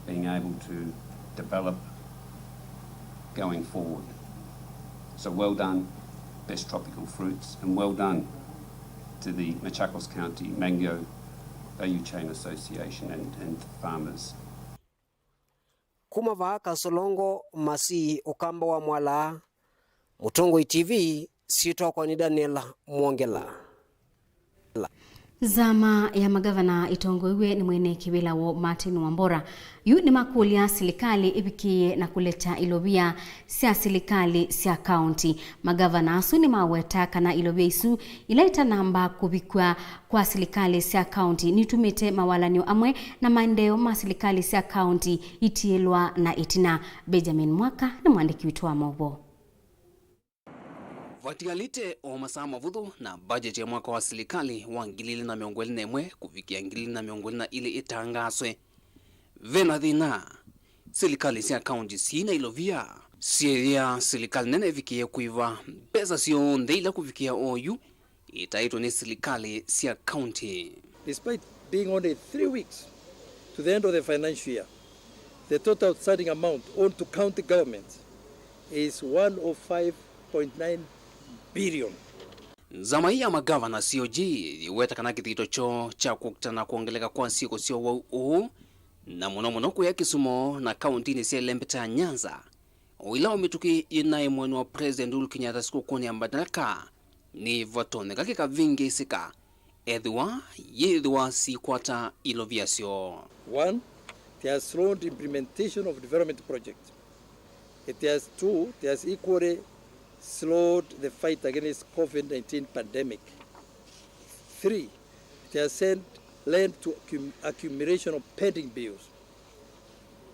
being able to develop going forward. So well done, Best Tropical Fruits, and well done to the Machakos County Mango Value Chain Association and, and farmers. Kuma vaa Kasolongo, Masii, Ũkamba wa Mwala, Mũtongoi T V, syĩtwa kwa nĩ Daniel Mwongela. Nzama ya magavana ĩtongoew'e nĩ mwene kĩvĩla woo Martin Wambora, yu nĩmakũlya silikalĩ ĩvikĩĩe na kũleta ilovia sya silikalĩ sya kaunti. Magavana asu nĩmaweta kana ilovia isu ila itanamba kũvikw'a kwa silikalĩ sya kaunti nitumĩte mawalany'o amwe na maendeeo ma silikalĩ sya kaunti itiĩlwa na ĩtina. Benjamin Mwaka nĩ mwandĩki witũ wa maũvoo. Vatigalĩte o masaa mavũthũ na budget ya mwaka wa silikalĩ wa ngili ilĩ na mĩongo ĩlĩ na ĩmwe kũvikĩa ngili ilĩ na mĩongo ĩlĩ na ilĩ ĩtangaaswe, ve na thĩna. Silikalĩ sya kaunti syĩ na ilovia syĩthĩa silikalĩ nene ĩvikĩĩe kũiva mbesa syonthe ila kũvikĩa oyu itaĩtwe nĩ silikalĩ sya kaunti. Despite being only three weeks to the end of the financial year, the total outstanding amount owed to county government is one oh five point nine billion. Nzama ii ya magavana, C O G, yĩweta kana kĩthito kyoo kya kũkita na kwongeleka kwa syĩko sya ũwau ũũ, na mũno mũno kũya Kisumo na kauntinĩ sya ĩlembeta ya Nyanza, o ila o mĩtũkĩ yĩnaĩ mwena wa President Uhuru Kenyatta sikũkũnĩ ya Madaraka, nĩvatonyeka kĩkavingĩĩsĩka ethĩwa yĩthĩwa sikwata ilovia syoo. One, it has slowed implementation of development projects. It has, two, it has equally slowed the fight against COVID nineteen pandemic. Three, it has sent, led to accum-, accumulation of pending bills.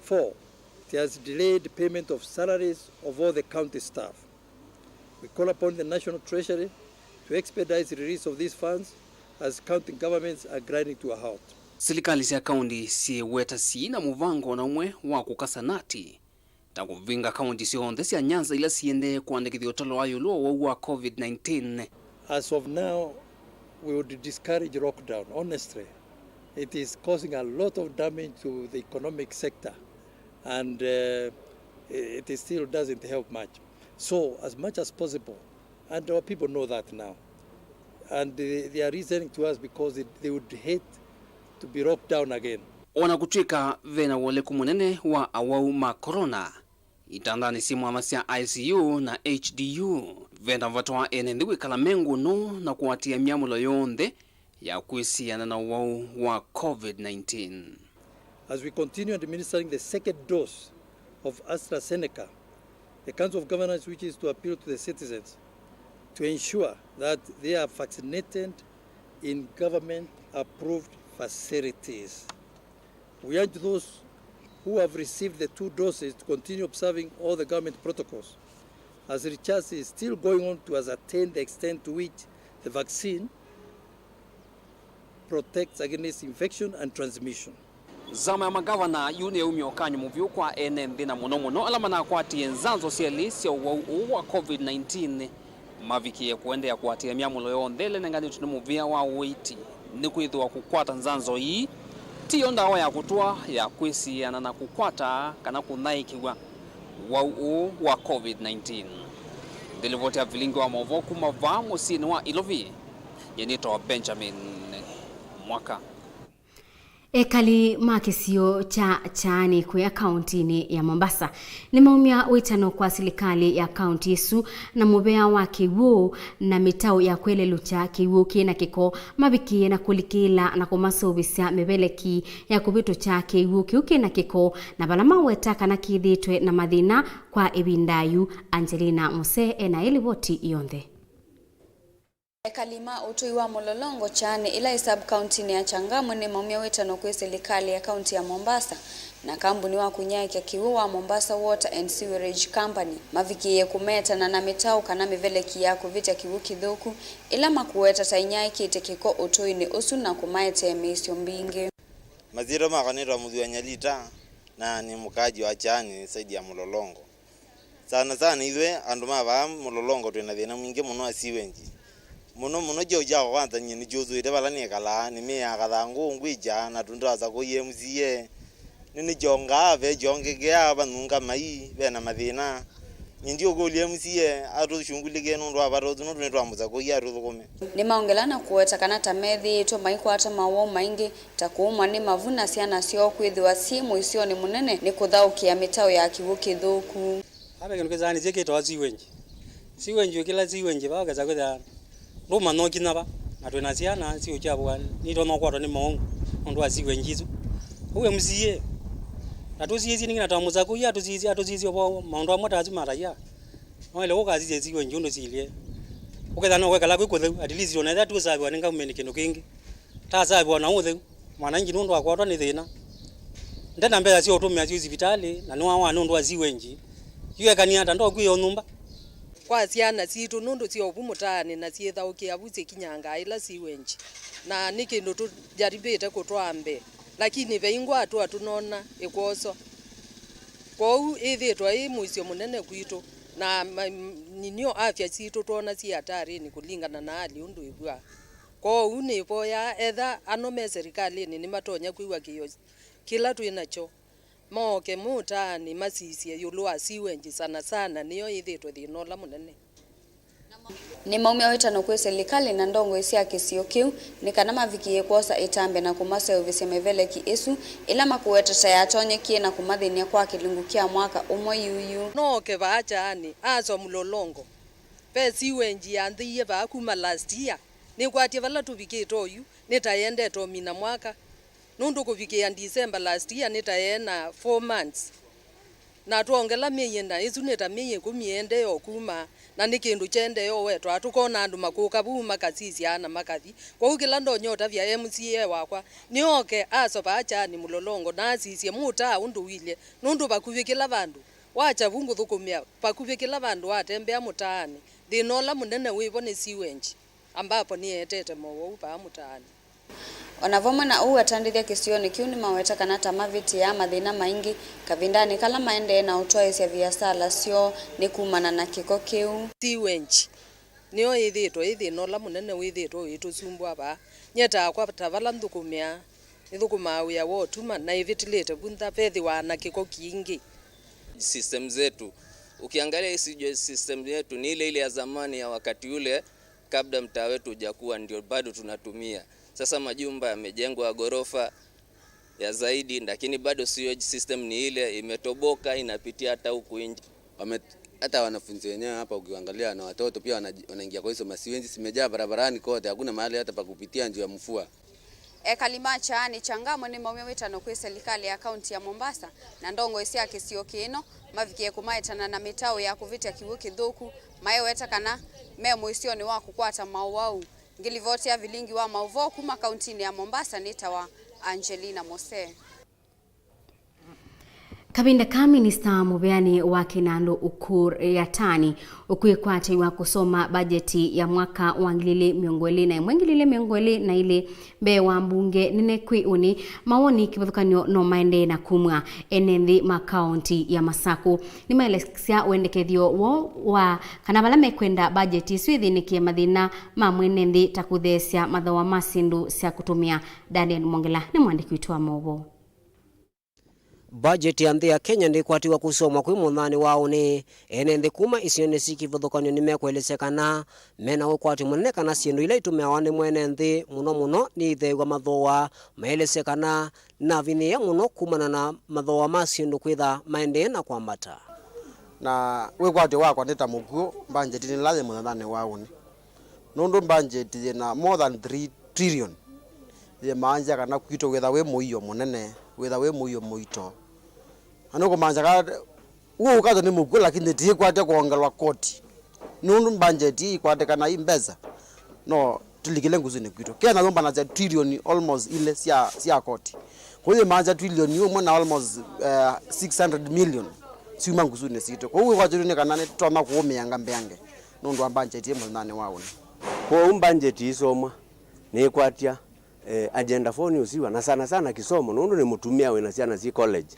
Four, it has delayed payment of salaries of all the county staff. We call upon the National Treasury to expedite the release of these funds as county governments are grinding to a halt. Silikali sya kaunti syĩweta syĩ na mũvango o na ũmwe wa kũkasa nati ta kũvinga kaunti syonthe sya Nyanza ila siendee kũandĩkĩthya ũtalo wa ĩũlũ wa ũwau wa COVID nineteen. As of now, we would discourage lockdown. Honestly, it is causing a lot of damage to the economic sector, and, uh, it still doesn't help much. So, as much as possible, and our people know that now, and they, they are reasoning to us because it, they would hate to be locked down again. O na kũtw'ĩka ve na wonekũ mũnene wa awau ma corona itandanĩ syĩ mwanya sya I C U na H D U, ve na vata wa ene nthĩ kwĩkala me ngũnũ na kũatĩĩa myamũlo yonthe ya kwĩsiana na ũwau wa COVID nineteen. As we continue administering the second dose of AstraZeneca, the Council of Governors wishes to appeal to the citizens to ensure that they are vaccinated in government-approved facilities. We urge those who have received the two doses to continue observing all the government protocols, as research is still going on to ascertain the extent to which the vaccine protects against infection and transmission. Nzama ya magavana yu nĩyaumya ũkany'o mũvyũ kwa ene nthĩ, na mũno mũno ala manakwatie nzanzo syelĩ sya ũwau ũũ wa COVID nineteen, mavikĩe kũendeea kũatĩĩa myamũlo yonthe ĩla ĩnenganĩtwe nĩ mũvĩa wa ũiiti, nĩkwĩthĩwa kũkwata nzanzo ii tiyo ndawa ya kũtũa ya kwĩsiana na kũkwata kana kũthaĩkĩw'a ũwau ũũ wa COVID nineteen. Nthĩ livoti ya vilingi wa maũvoo kuma vaa mũsyĩnĩ wa Ilovi, nyie nĩtawa Benjamin Mwaka. Ekali ma kĩsio kya Kyaani kũya kauntinĩ ya Mombasa nĩmaumya wĩtano kwa silikalĩ ya kaunti ĩsu na mũvea wa kĩw'ũ na mĩtaũ ya kwelelũkya kĩw'ũ kĩ na kĩko mavikĩe na kũlikĩla na kũmaseũvĩsya mĩveleki ya kũvĩtũkya kĩw'ũ kĩu kĩ na kĩko, na vala maweta kana kĩthĩĩtwe na mathĩna kwa ĩvinda yu. Angelina Muse ena ĩ livoti yonthe. Ekali ma ũtũi wa Mũlolongo Kyaani, ĩla ĩ sub-kauntinĩ ya Changamwe, nĩmaumya wĩtano kwĩ silikalĩ ya kaunti ya Mombasa na kambuni wa kũnyaĩĩkya kĩw'ũ wa Mombasa Water and Sewerage Company mavikĩĩe kũmetana na mĩtaũ kana mĩveleki ya kũvĩtya kĩw'ũ kĩthũku, ĩla makũweta ta inyaĩĩkĩte kĩko ũtũinĩ ũsu na kũmaetee mĩisyo mbingĩ. Masyĩtwa makwa nĩtawa Mũthua Nyalita, na nĩ mũkaaji wa Kyaani, side ya Mũlolongo. Sana sana ithyĩ andũ ma vaa Mũlolongo twĩ na thĩna mwingĩ mũno wa sewage. Mũno mũno kyaũ kya kwanza nyie nĩkyũthũĩte vala nĩkalaa, nĩmĩaa kathangũ ngwĩkya na tũndũ twa Sakoi M C A. Nĩnĩkyongaa, ve kyongekea, vanunga mai, ve na mathĩna. Nyie ndiũkũlya M C A atũshungulikĩe nũndũ wa vata ũsu nũndũ nĩtwamũsakũie atũthũkũme. Nĩmaongela na kũweta kana ta methĩĩtwe maikwata mawau maingĩ ta kũũmwa nĩ mavu na syana syoo kwĩthĩwa syĩ mũisyonĩ mũnene nĩ kũthaũkĩa mĩtaũ ya kĩw'ũ kĩthũku. Vaa ve kĩndũ kĩsyaanĩsye kĩtawa sewage. Sewage, ũkĩla sewage vaa ũkesa kwĩthĩa ndũmanya ũkinya va, na twĩ na syana siũkyavũa, nitonya ũkwatwa nĩ maũngũ nũndũ wa sewage isu. Ũu M C A, na tũsisye nĩngĩ na twamũsakũie atũsisye, atũsisye ũvoo maũndũ amwe ta asu ma raia. Noĩle ũkasisya sewage ũndũ silyĩ. Ũkethĩa no kwekala kwĩ kũtheu, at least ona ethĩa tũsaviwa nĩ government kĩndũ kĩngĩ, tasaviwa na ũtheu. Mwananchi nũndũ akwatwa nĩ thĩna. Nde na mbesa sya ũtũmĩa syĩ sivitalĩ, na nĩwawa nũndũ wa sewage. Yu ekanie ata ndokwĩe o nyũmba? Kwa syana sitũ nũndũ syĩ ovu mũtaanĩ na syĩthaũkĩa vu syĩkinyangaa ĩla sewage. Na nĩ kĩndũ tũjaribĩte kũtwaa mbee, lakini ve ingwa atũa tũnona ĩkwoswa. Kwoou ĩthĩĩtwe ĩ mũisyo mũnene kwitũ, na ma-, ninio afya sitũ twona syĩ hatarinĩ kũlingana na hali ũndũ ĩvw'aa. Kwoou nĩvoyaa etha ano me serikalĩnĩ nĩmatonya kwĩw'a kĩĩo kĩla twĩ nakyo, mooke mũtaanĩ masisye ĩũlũ wa sewage sana sana, nĩyo ĩthĩĩtwe thĩna ũla mũnene. Nĩmaumya wĩtano kwĩ silikalĩ na ndongoi sya kĩsio kĩu nĩ kana mavikĩĩe kwosa ĩtambya na kũmaseũvĩsya mĩveleki ĩsu ĩla makũweta ta yatonyekie na kũmathĩny'a kwa kĩlungu kya mwaka ũmwe yuyu. Nooke vaa Kyaani, aswa Mũlolongo. Ve sewage yanthĩie vaa kuma last year. Nĩkwatye vala tũvikĩte oyu, nĩ ta yendete ũmina mwaka. Nũndũ kũvikĩĩa December last year nĩ ta yeena four months. Na twongela myei ĩna, ĩsu nĩ ta myei ĩkũmi ĩendee o kuma, na nĩ kĩndũ kyaendee o wetwa, tũkona andũ makũka vau makasisya na makathi. Kwoou kĩla ndonya ũtavya M C A wakwa nĩ oke asova akyaanĩ mũlolongo na asisye mũtaa ũndũ ũilye, nũndũ vakuvĩ kĩla vandũ wakya vu ngũthũkũmĩa, vakuvĩ kĩla vandũ watembea mũtaanĩ, thĩna ũla mũnene wĩvo nĩ sewage, ambapo nĩyĩetete mowau vaa mũtaanĩ. O na vamwe na ũu, atandĩthya kĩsionĩ kĩu nĩmaweta kana ta mavĩtĩaa mathĩna maingĩ kavindanĩ kala maendee na ũtwaĩĩsya viasala syoo nĩ kumana na kĩko kĩu. Sewage nĩyo yĩthĩĩtwe ĩ thĩna ũla mũnene wĩthĩĩtwe ũitũsumbũa vaa. Nyie takwa ta vala nthũkũmĩaa, nĩthũkũmaa wĩa wa ũtuma na ĩvĩtĩlĩte vu nza vethĩwa na kĩko kingĩ. System zetu. Ukiangalia hii sewage system yetu ni ile ile ya zamani ya wakati ule, kabla mtaa wetu hujakuwa, ndio bado tunatumia. Sasa majumba yamejengwa ghorofa ya zaidi, lakini bado sewage system ni ile, imetoboka, inapitia hata huku nje. Wame-, hata wanafunzi wenyewe hapa ukiangalia na watoto pia wana-, wanaingia kwa hizo masiwenji, zimejaa barabarani kote, hakuna mahali hata pa kupitia juu ya mvua. Ekali ma kyaanĩ kya Ngamwe nĩmaumya wĩtano kwĩ selikalĩ ya kaunti ya Mombasa na ndongoi sya kĩsio kĩno mavikie kũmaetana na mĩtaũ ya kũvĩtya kĩw'ũ kĩthũku, maiweta kana me mũisyonĩ wa kũkwata maũwau. Ngĩlivoti ya vilingi wa maũvoo kuma kauntinĩ ya Mombasa nĩtawa Angelina Mose. Kavinda ka minista mũveani wa kĩnandũ Ukur Yatani ũkwĩkwatĩw'a kũsoma mbajeti ya mwaka wa ngili ilĩ mĩongo ĩlĩ na ĩmwe, ngili ilĩ mĩongo ĩlĩ na ilĩ mbee wa mbunge nene kwĩ ũnĩ, mawoni kĩvathũkany'o no maendee na kumw'a. Ene nthĩ ma kaunti ya Masakũ nĩmaelesya wendekethyo woo wa kana vala mekwenda mbajeti ĩsu ĩthĩnĩkĩe mathĩna ma mwene nthĩ ta kũtheesya mathooa ma syĩndũ sya kũtũmĩa. Daniel Mwongela nĩ mwandĩki witũ wa maũvoo. Mbajeti ya nthĩ ya Kenya ndĩkwatiwa kũsomwa kwĩ mũthanĩ wa ũnĩ. Ene nthĩ kuma isionĩ syĩ kĩvathũkany'o nĩmekũelesya kana mena ũkwati mũnene kana syĩndũ ila itũmĩawa nĩ mwene nthĩ mũno mũno nĩitheew'a mathooa, maelesya kana navinyĩĩa mũno kumana na mathooa ma syĩndũ kwĩtha maendee na kwambata. Na wĩkwatyo wakwa nĩ ta mũkw'ũ mbanjetinĩ ĩla yĩ mũthanĩ wa ũnĩ. Nũndũ mbanjeti yĩna more than three trillion, yĩmaanisya kana kwitũ wĩtha wĩ mũio mũnene, wĩtha wĩ mũio mũito. Na nũkũmaanisya kana ũũ ũkatwa nĩ mũkw'ũ, lakini tĩĩkwatya kwongelwa koti. Nũndũ mbanjeti ĩĩ ĩkwatĩkana ĩ mbesa, no tũlikĩle ngusunĩ kwitũ. Kenya yũmbanasya trillion almost ilĩ sya, sya koti. Kwoou yĩmaanisya trillion ũmwe na almost, eh, six hundred million syuma ngusunĩ sitũ. Kwoou wĩkwatyo nĩ kana nĩtũtonya kũũmĩanga mbeange nũndũ wa mbanjeti ĩ mũthanĩ wa ũnĩ. Kwoou mbanjeti ĩisomwa nĩĩkwatya, eh, agenda four nĩũsiwa, na sana sana kĩsomo, nũndũ nĩ mũtumĩa wĩna syana syĩ college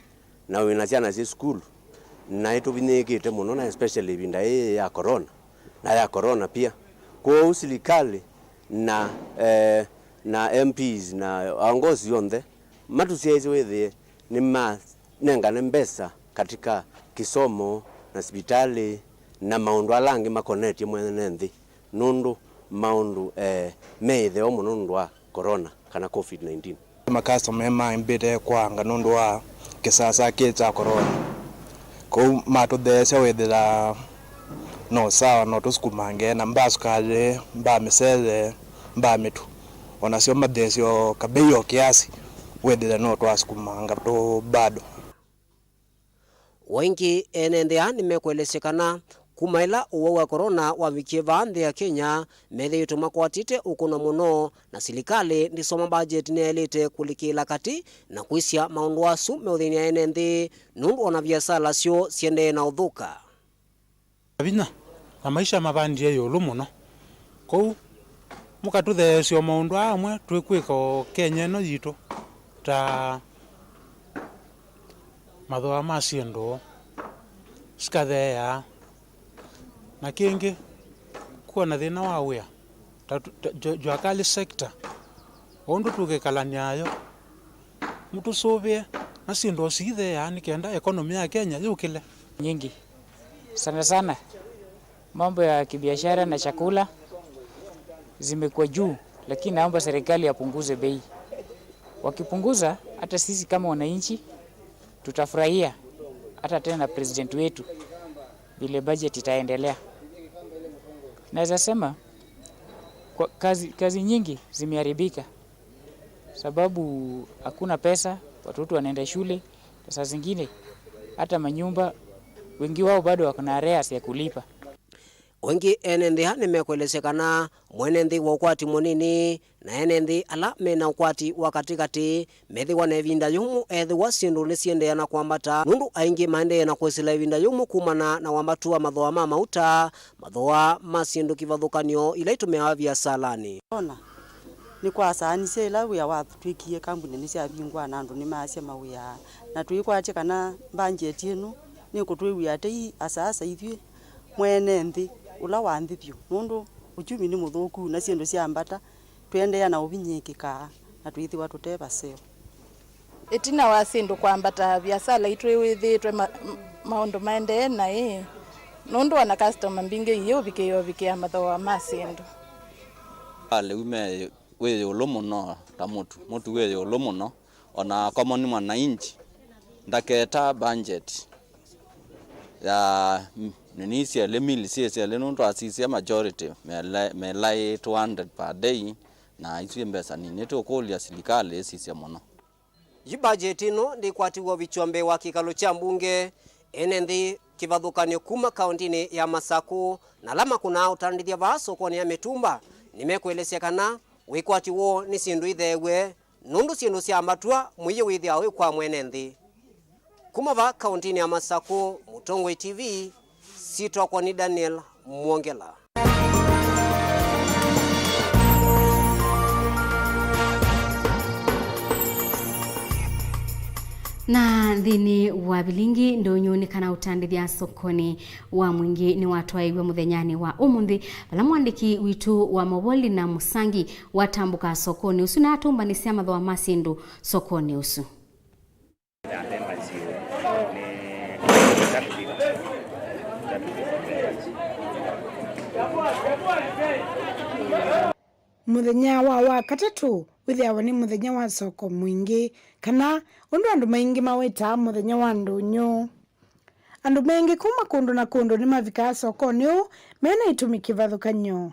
na wĩna syana syĩ sukulu, na ĩtũvinyĩĩkĩte mũno, na especially ĩvinda yĩĩ ya corona, na ya corona pia. Kwoou silikalĩ na, eh, na M Ps na aongozi onthe matũsyaĩĩsye wĩthĩe nĩmanengane mbesa katika kĩsomo na sivitalĩ na maũndũ ala angĩ makonetye mwene nthĩ, nũndũ maũndũ, eh, me ĩtheo mũno nũndũ wa corona kana covid nineteen. Makasitoma nĩmambĩte kwaanga nũndũ wa kĩsasa kĩĩ kya corona. Kwoou matũtheesya wĩthĩa no sawa, no tũsukumange na mbaa sukalĩ, mbaa mĩsele, mbaa mĩtu. O nasyo matheesya o kabei o kĩasi, wĩthĩa no twasukumanga tũ bado. O ĩngĩ, ene nthĩ aa nĩmekũelesya kana kuma ĩla ũwau wa corona wavikie vaa nthĩ ya Kenya, methĩĩtwe makwatĩte ũkũno mũno, na silikalĩ ndĩsoma mbajeti nĩyaĩlĩte kũlikĩĩla katĩ na kwĩsya maũndũ asu meũthĩny'a ene nthĩ, nũndũ ona viasala syoo siendee na ũthũka. Vinya na maisha mavandie ĩũlũ mũno. Kwoou mũkatũtheesya o maũndũ aa amwe twĩkwĩka o Kenya ĩno yitũ, ta mathooa ma syĩndũ sikatheea, na kĩngĩ kwona thĩna wa wĩa ta, ta, ta jua, jua kali sector, o ũndũ tũkĩkalany'a nayo. Mũtũsũvĩe na syĩndũ o siitheea nĩ kenda economy ya Kenya yũkĩle. Nyingi. Sana sana, mambo ya kibiashara na chakula zimekuwa juu, lakini naomba serikali apunguze bei. Wakipunguza, hata sisi kama wananchi tutafurahia, hata tena president wetu, vile budget itaendelea. Naweza sema kwa kazi, kazi nyingi zimeharibika. Sababu hakuna pesa, watoto wanaenda shule, na saa zingine hata manyumba, wengi wao bado wako na arrears ya kulipa. O ĩngĩ, ene nthĩ aa nĩmekũelesya kana mwene nthĩ wa ũkwati mũnini na ene nthĩ ala me na ũkwati wa katĩkatĩ methĩwa na ĩvinda yũmũ ethĩwa syĩndũ nĩsiendeea na kwambata, nũndũ aingĩ maendee na kwĩsĩla ĩvinda yũmũ kumana na wambatu wa mathooa ma mauta, mathooa ma syĩndũ kĩvathũkany'o ila itũmĩawa viasalanĩ. Ona nĩkwasaanisye ĩla wĩa watw'ĩkie kambuni nĩsyavingũa na andũ nĩmaasya mawĩa, na tũikwatya kana mbangyeti ĩno nĩkũtwĩw'ĩa tei asaasa ithyĩ mwene nthĩ ũla wa nthĩ vyũ, nũndũ uchumi nĩ mũthũku na syĩndũ syambata, tũendeea na ũvinyĩĩkĩka na twĩthĩwa tũte vaseo. Ĩtina wa syĩndũ kwambata, viasala itwĩw'ĩthĩĩtwe ma-, m-, maũndũ maendee naĩ, nũndũ ona customer mbingĩ iiũvikĩĩa ũvikĩa mathooa ma syĩndũ. Alĩu me wĩ ĩũlũ mũno ta mũtu, mũtu wĩ ĩũlũ mũno, ona common mwananchi ndaketa budget ya, mm, nini syelĩ, mili syĩ syelĩ, nũndũ asisya majority mela-, melaĩ two hundred per day, na isu nĩ mbesa nini. Nĩtũkũlya silikalĩ ĩsisye mũno. Yu budget ĩno ndĩkwatiw'a ũvikywa mbee wa kĩkalo kya mbunge. Ene nthĩ kĩvathũkany'o kuma kaũntĩnĩ ya Masakũ na ala makũnaa ũtandĩthya vaa sokonĩ ya mĩtumba nĩmekũelesya kana wĩkwati woo nĩ syĩndũ itheew'e, nũndũ syĩndũ sya matw'a mũio wĩthĩawa wĩ kwa mwene nthĩ. Kuma vaa kaũntĩnĩ ya Masakũ, Mũtongoi T V, syĩtwa wakwa nĩ Daniel Mwongela. Na nthĩnĩ wa vilingi, ndũnyũ nĩ kana ũtandĩthya sokonĩ wa mwingĩ nĩwatwaĩiw'e mũthenyanĩ wa ũmũnthĩ, vala mwandĩki witũ wa maũvoo Lina Mũsangi watambũka sokonĩ ũsu na atũmbanĩsya mathooa ma syĩndũ sokonĩ ũsu. Mũthenya wa Wakatatũ wĩthĩawa nĩ mũthenya wa soko mwingĩ, kana ũndũ andũ maingĩ mawĩtaa mũthenya wa ndũnyũ. Andũ maingĩ kuma kũndũ na kũndũ nĩmavikaa sokonĩ ũũ mena itumi kĩvathũkany'o.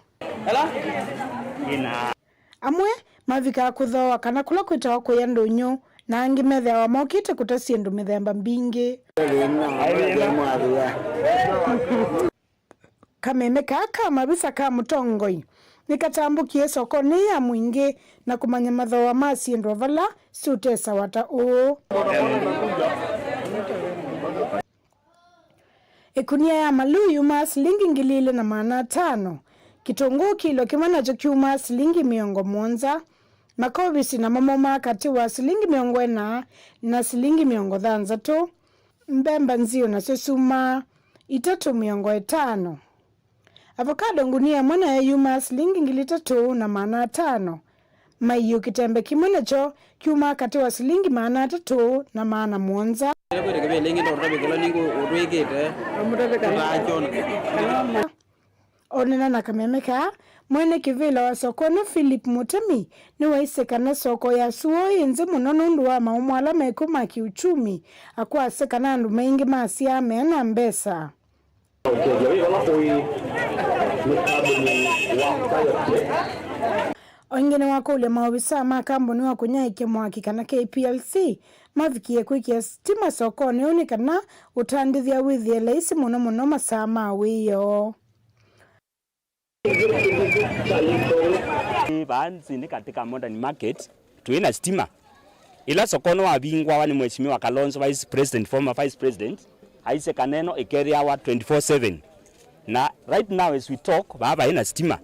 Amwe mavikaa kũthooa kana kũla kwĩtawa kũya ndũnyũ, na angĩ methĩawa mokĩte kũta syĩndũ mĩthemba mbingĩ. Kameme kaa ka mavisa ka mũtongoi nĩkatambũkie sokonĩ ya mwingĩ na kũmanya mathooa ma syĩndũ o vala siũtesawa ta ũũ. Ĩkunia ya maluu yumaa silingi ngili ilĩ na maana atano. Kĩtũngũũ kilo kĩmwe nakyo kyumaa silingi mĩongo mũonza. Makovisi namo maumaa katĩ wa silingi mĩongo ĩna na silingi mĩongo thanthatũ. Mbemba nziũ nasyo syumaa itatũ mĩongo ĩtano. Avocado ngunia ĩmwe nayo yumaa silingi ngili itatũ na maana atano. Maiũ kĩtembe kĩmwe nakyo kyumaa katĩ wa silingi maana atatũ na maana mũonza. Kwĩna kĩvĩla ĩngĩ ndakũtavya kĩla nĩngũ ũtwĩkĩte tũtaakyona. Onena na kameme kaa, mwene kĩvĩla wa sokonĩ Philip Mũtemi nĩwaisye kana soko ya suo ĩ nzĩ mũno nũndũ wa maũmũ ala mekuo ma kĩuchumi, akwasya kana andũ maingĩ masyaa me na mbesa. O ĩngĩ nĩwakũlya maovisaa ma kambuni wa kũnyaĩĩkya mwaki kana K P L C mavikie kwĩkĩa sitima sokonĩ ũũ nĩ kana ũtandĩthya wĩthĩe laisi mũno mũno masaa ma wĩoo. Vaa nthĩnĩ katĩ ka modern market, twĩ na sitima. Ĩla sokonĩ wavingũawa nĩ Mheshimiwa Kalonzo, Vice President, former Vice President, aisye kana ĩno ĩkethĩawa twenty-four seven. Na right now as we talk, vaa vaĩ na sitima,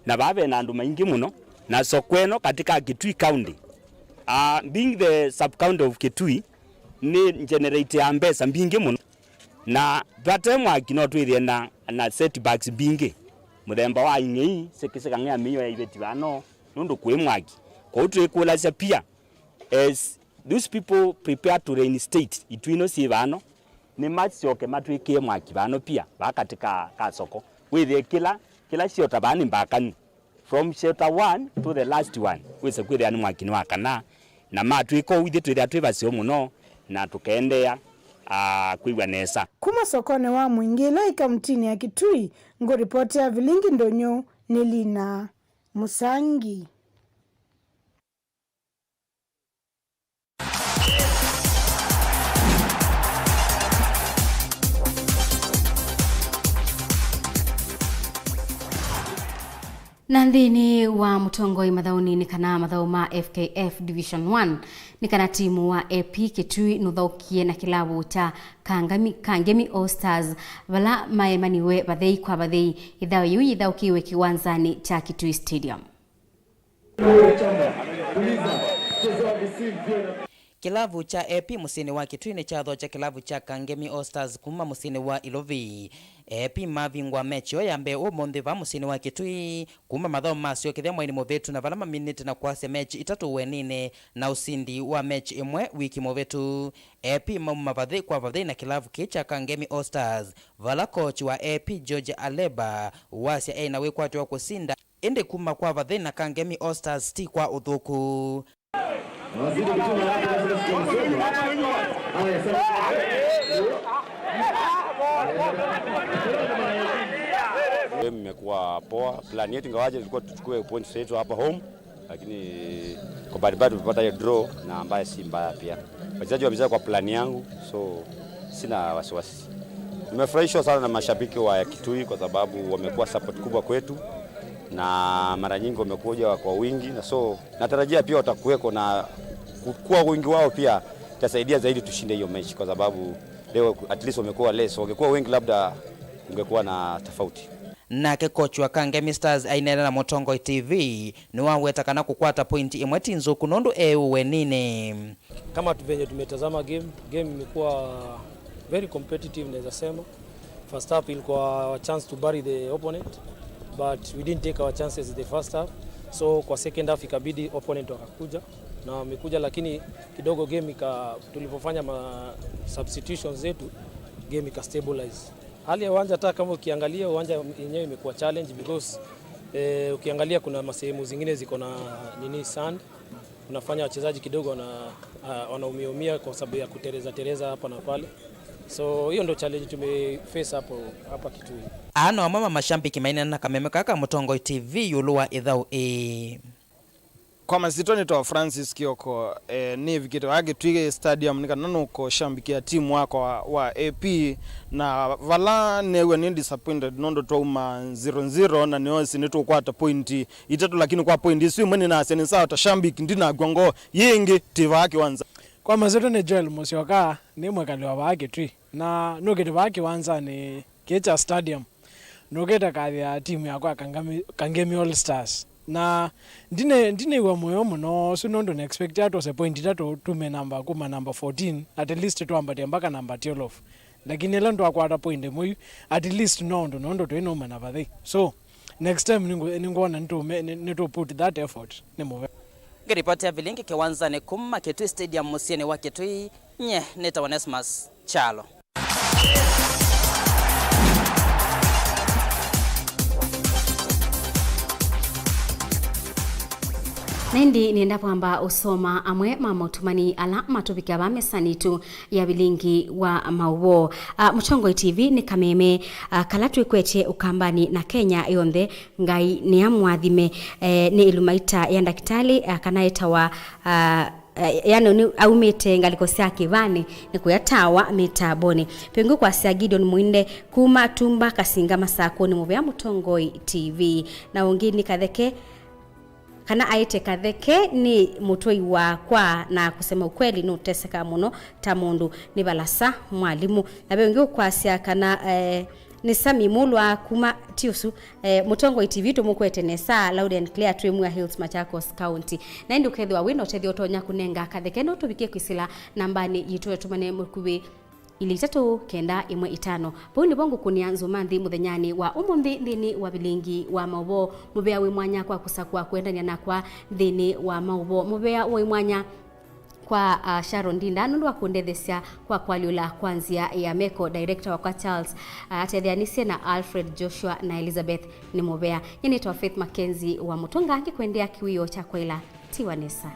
na vaa ve na andũ maingĩ mũno, na soko ĩno katĩ ka Kitui County, uh, being the sub-county of Kitui, nĩ generator ya mbesa mbingĩ mũno. Na vate mwaki no twĩthĩe na, na setbacks mbingĩ. Mũthemba wa ing'ei, sĩkĩsĩkang'ea mĩio ya iveti vano, nũndũ kwĩ mwaki. Kwoou twĩkũlasya pia, as those people prepare to reinstate itũ ino syĩ vano, nĩmasyoke matwĩkĩe mwaki vano pia, vaa katĩ ka, ka soko. Wĩthĩe kĩla, kĩla shelter vaa nĩ mbakanu. From shelter one to the last one, wĩse kwĩthĩa nĩ mwaki nĩwakana, na matwĩka ũu, ithyĩ twĩthĩa twĩ vaseo mũno, na tũkeendeea, aa, kwĩw'a nesa. Kuma sokonĩ wa Mwingĩ ĩla ĩ kauntinĩ ya Kitui, ngũripotea vilingi ndũnyũ nĩ Lina Mũsangi. Na nthĩnĩ wa mũtongoi mathaũnĩ nĩ kana mathaũ ma F K F Division one, nĩ kana timu wa A P Kitui nũthaũkie na kĩlavu kya Kangemi, Kangemi All Stars, vala maemaniwe vathei kwa vathei. Ĩthaũ yĩu yĩthaũkĩiwe kĩwanzanĩ kya Kitui Stadium. Kĩlavu kya A P mũsyĩnĩ wa Kitui nĩkyathokya kĩlavu kya Kangemi All Stars kuma mũsyĩnĩ wa Ilovi. A P mavingũa mechi yoo ya mbee ũmũnthĩ vaa mũsyĩnĩ wa Kitui, kuma mathaũ masyokethya mwainĩ mũvĩtu, na vala maminĩte na kwasya mechi itatũ ũeninĩ na ũsindi wa mechi ĩmwe wiki mũvĩtu. A P mauma vathei kwa vathei na kĩlavu kĩĩ kya Kangemi All Stars, vala kochi wa A P George Aleba wasya ena wĩkwatyo wa kũsinda, ĩndĩ kuma kwa vathei na Kangemi All Stars ti kwa ũthũku. Game imekuwa poa. Plan yetu ingawaje tulikuwa tuchukue points zetu hapa home, lakini kwa bahati mbaya tumepata hiyo draw na ambaye si mbaya pia. Wachezaji wamecheza kwa plan yangu, so sina wasiwasi. Nimefurahishwa sana na mashabiki wa Kitui kwa sababu wamekuwa support kubwa kwetu, na mara nyingi wamekuja kwa wingi, na so natarajia pia watakuweko, na kuwa wingi wao pia itasaidia zaidi tushinde hiyo mechi, kwa sababu leo at least wamekuwa less. Wangekuwa wengi, labda kungekuwa na tofauti. Nake kochi wa Kangemi Stars aineena na Mũtongoi T V nĩwaweta kana kũkwata pointi ĩmwe ti nzũku nũndũ e ũeninĩ. Kama tu venye tumetazama game, game imekuwa very competitive naweza sema. First half ilikuwa our chance to bury the opponent, but we didn't take our chances in the first half. So kwa second half ikabidi opponent wakakuja na wamekuja, lakini kidogo game ika, tulipofanya ma substitutions zetu, game ika stabilize. Hali ya uwanja, hata kama ukiangalia uwanja yenyewe imekuwa challenge because eh, ukiangalia kuna masehemu zingine ziko na nini, sand, unafanya wachezaji kidogo wana, ah, wanaumiaumia kwa sababu ya kutereza tereza hapa na pale. So hiyo ndo challenge tumeface hapo hapa Kitui. Aa no amwe ma mashambiki maineena na kameme kaa ka Mũtongoi T V ĩũlũ wa ĩthaũ ĩĩ. Kwa masyĩtwa nĩtawa Francis Kioko, eh, nĩvikĩte vaa Kitui Stadium nĩ kana nũkũshambikĩa timu wakwa wa A P, na vala neew'a nĩ disappointed nũndũ twauma zero zero na nĩosi nĩtũkwata pointi itatũ, lakini kwa pointi isu imwe nĩnasya nĩ sawa, ta shambiki ndinakw'a ngoo yĩngĩ, tĩ vaa kĩwanza. Kwa masyĩtwa nĩ Joel Mũsyoka, nĩ mwĩkali wa vaa Kitui, na nũkĩte vaa kĩwanzanĩ kĩĩ kya stadium. Nũkĩte kathĩa timu yakwa ya Kangemi, Kangemi All Stars. Na ndine, ndinew'a mũyo mũno ũsu nũndũ nĩ expect atose point itatũ tume namba kuma namba fourteen, at least twambatĩe mpaka namba twelve. Lakini ĩla ndwakwata point ĩmwe yu, at least no ũndũ nũndũ twĩ nũma na vathei. So, next time nĩngũ-, nĩngwona nĩtũme-, nĩ, nĩtũ put that effort, nĩ mũvea. Ngĩripoti ya vilingi kĩwanzanĩ kuma Kitui Stadium mũsyĩnĩ wa Kitui, nye nĩtawa Onesmus Kyalo. Na ĩndĩ nĩenda kwamba ũsoma amwe ma maũtũmani ala matũvikĩa vaa mesanĩ itũ ya vilingi wa maũvoo. Ah, Mũtongoi T V nĩ kameme, ah, kala twĩkwetye Ũkambanĩ na Kenya yonthe. Ngai nĩamũathime. Eh, nĩ ĩlumaita ya ndakĩtalĩ, ah, kana etawa, ah, eh, yani nĩ aumĩte ngalĩko sya kĩvanĩ, nĩ kũya tawa mĩtambonĩ. Pengĩ kwasya Gideon Mwinde kuma Tumba Kasinga Masakũnĩ, mũvea Mũtongoi T V. Na ũngĩ nĩ Katheke, kana aĩte Katheke, nĩ mũtwei wakwa, na kusema ukweli nũtesekaa mũno ta mũndũ. Nĩ valasa mwalimũ. Na ve ũngĩ ũkwasya kana, eh, nĩ Sami Mulwa kuma ti ũsu, eh, Mũtongoi T V tũmũkwete nesa, loud and clear, twĩ Muya Hills, Machakos County. Na ĩndĩ ũkethĩwa wĩ na ũtethyo ũtonya kũnenga Katheke, no tũvikie kwĩsĩla nambanĩ yitũ, tũmane mũkuvĩ ilĩ itatũ kenda ĩmwe itano. Vau nĩvo ngũkũnĩa nzũma nthĩ mũthenyanĩ wa ũmũnthĩ nthĩnĩ wa vilingi wa maũvoo. Mũvea wĩ mwanya kwa kũsakũa kũendany'a nakwa nthĩnĩ wa maũvoo. Mũvea wĩ mwanya kwa, ah, Sharon Ndinda nũndũ wa kũndethesya kwa kwalyũla kwa nzĩa ya meko. Director wakwa Charles, ah, atetheanisye na Alfred, Joshua na Elizabeth nĩ mũvea. Nyie nĩtawa Faith Mackenzie wa Mũtũnga, ngĩkwendea kĩwĩoo kya kwaĩla. Tiwa nesa.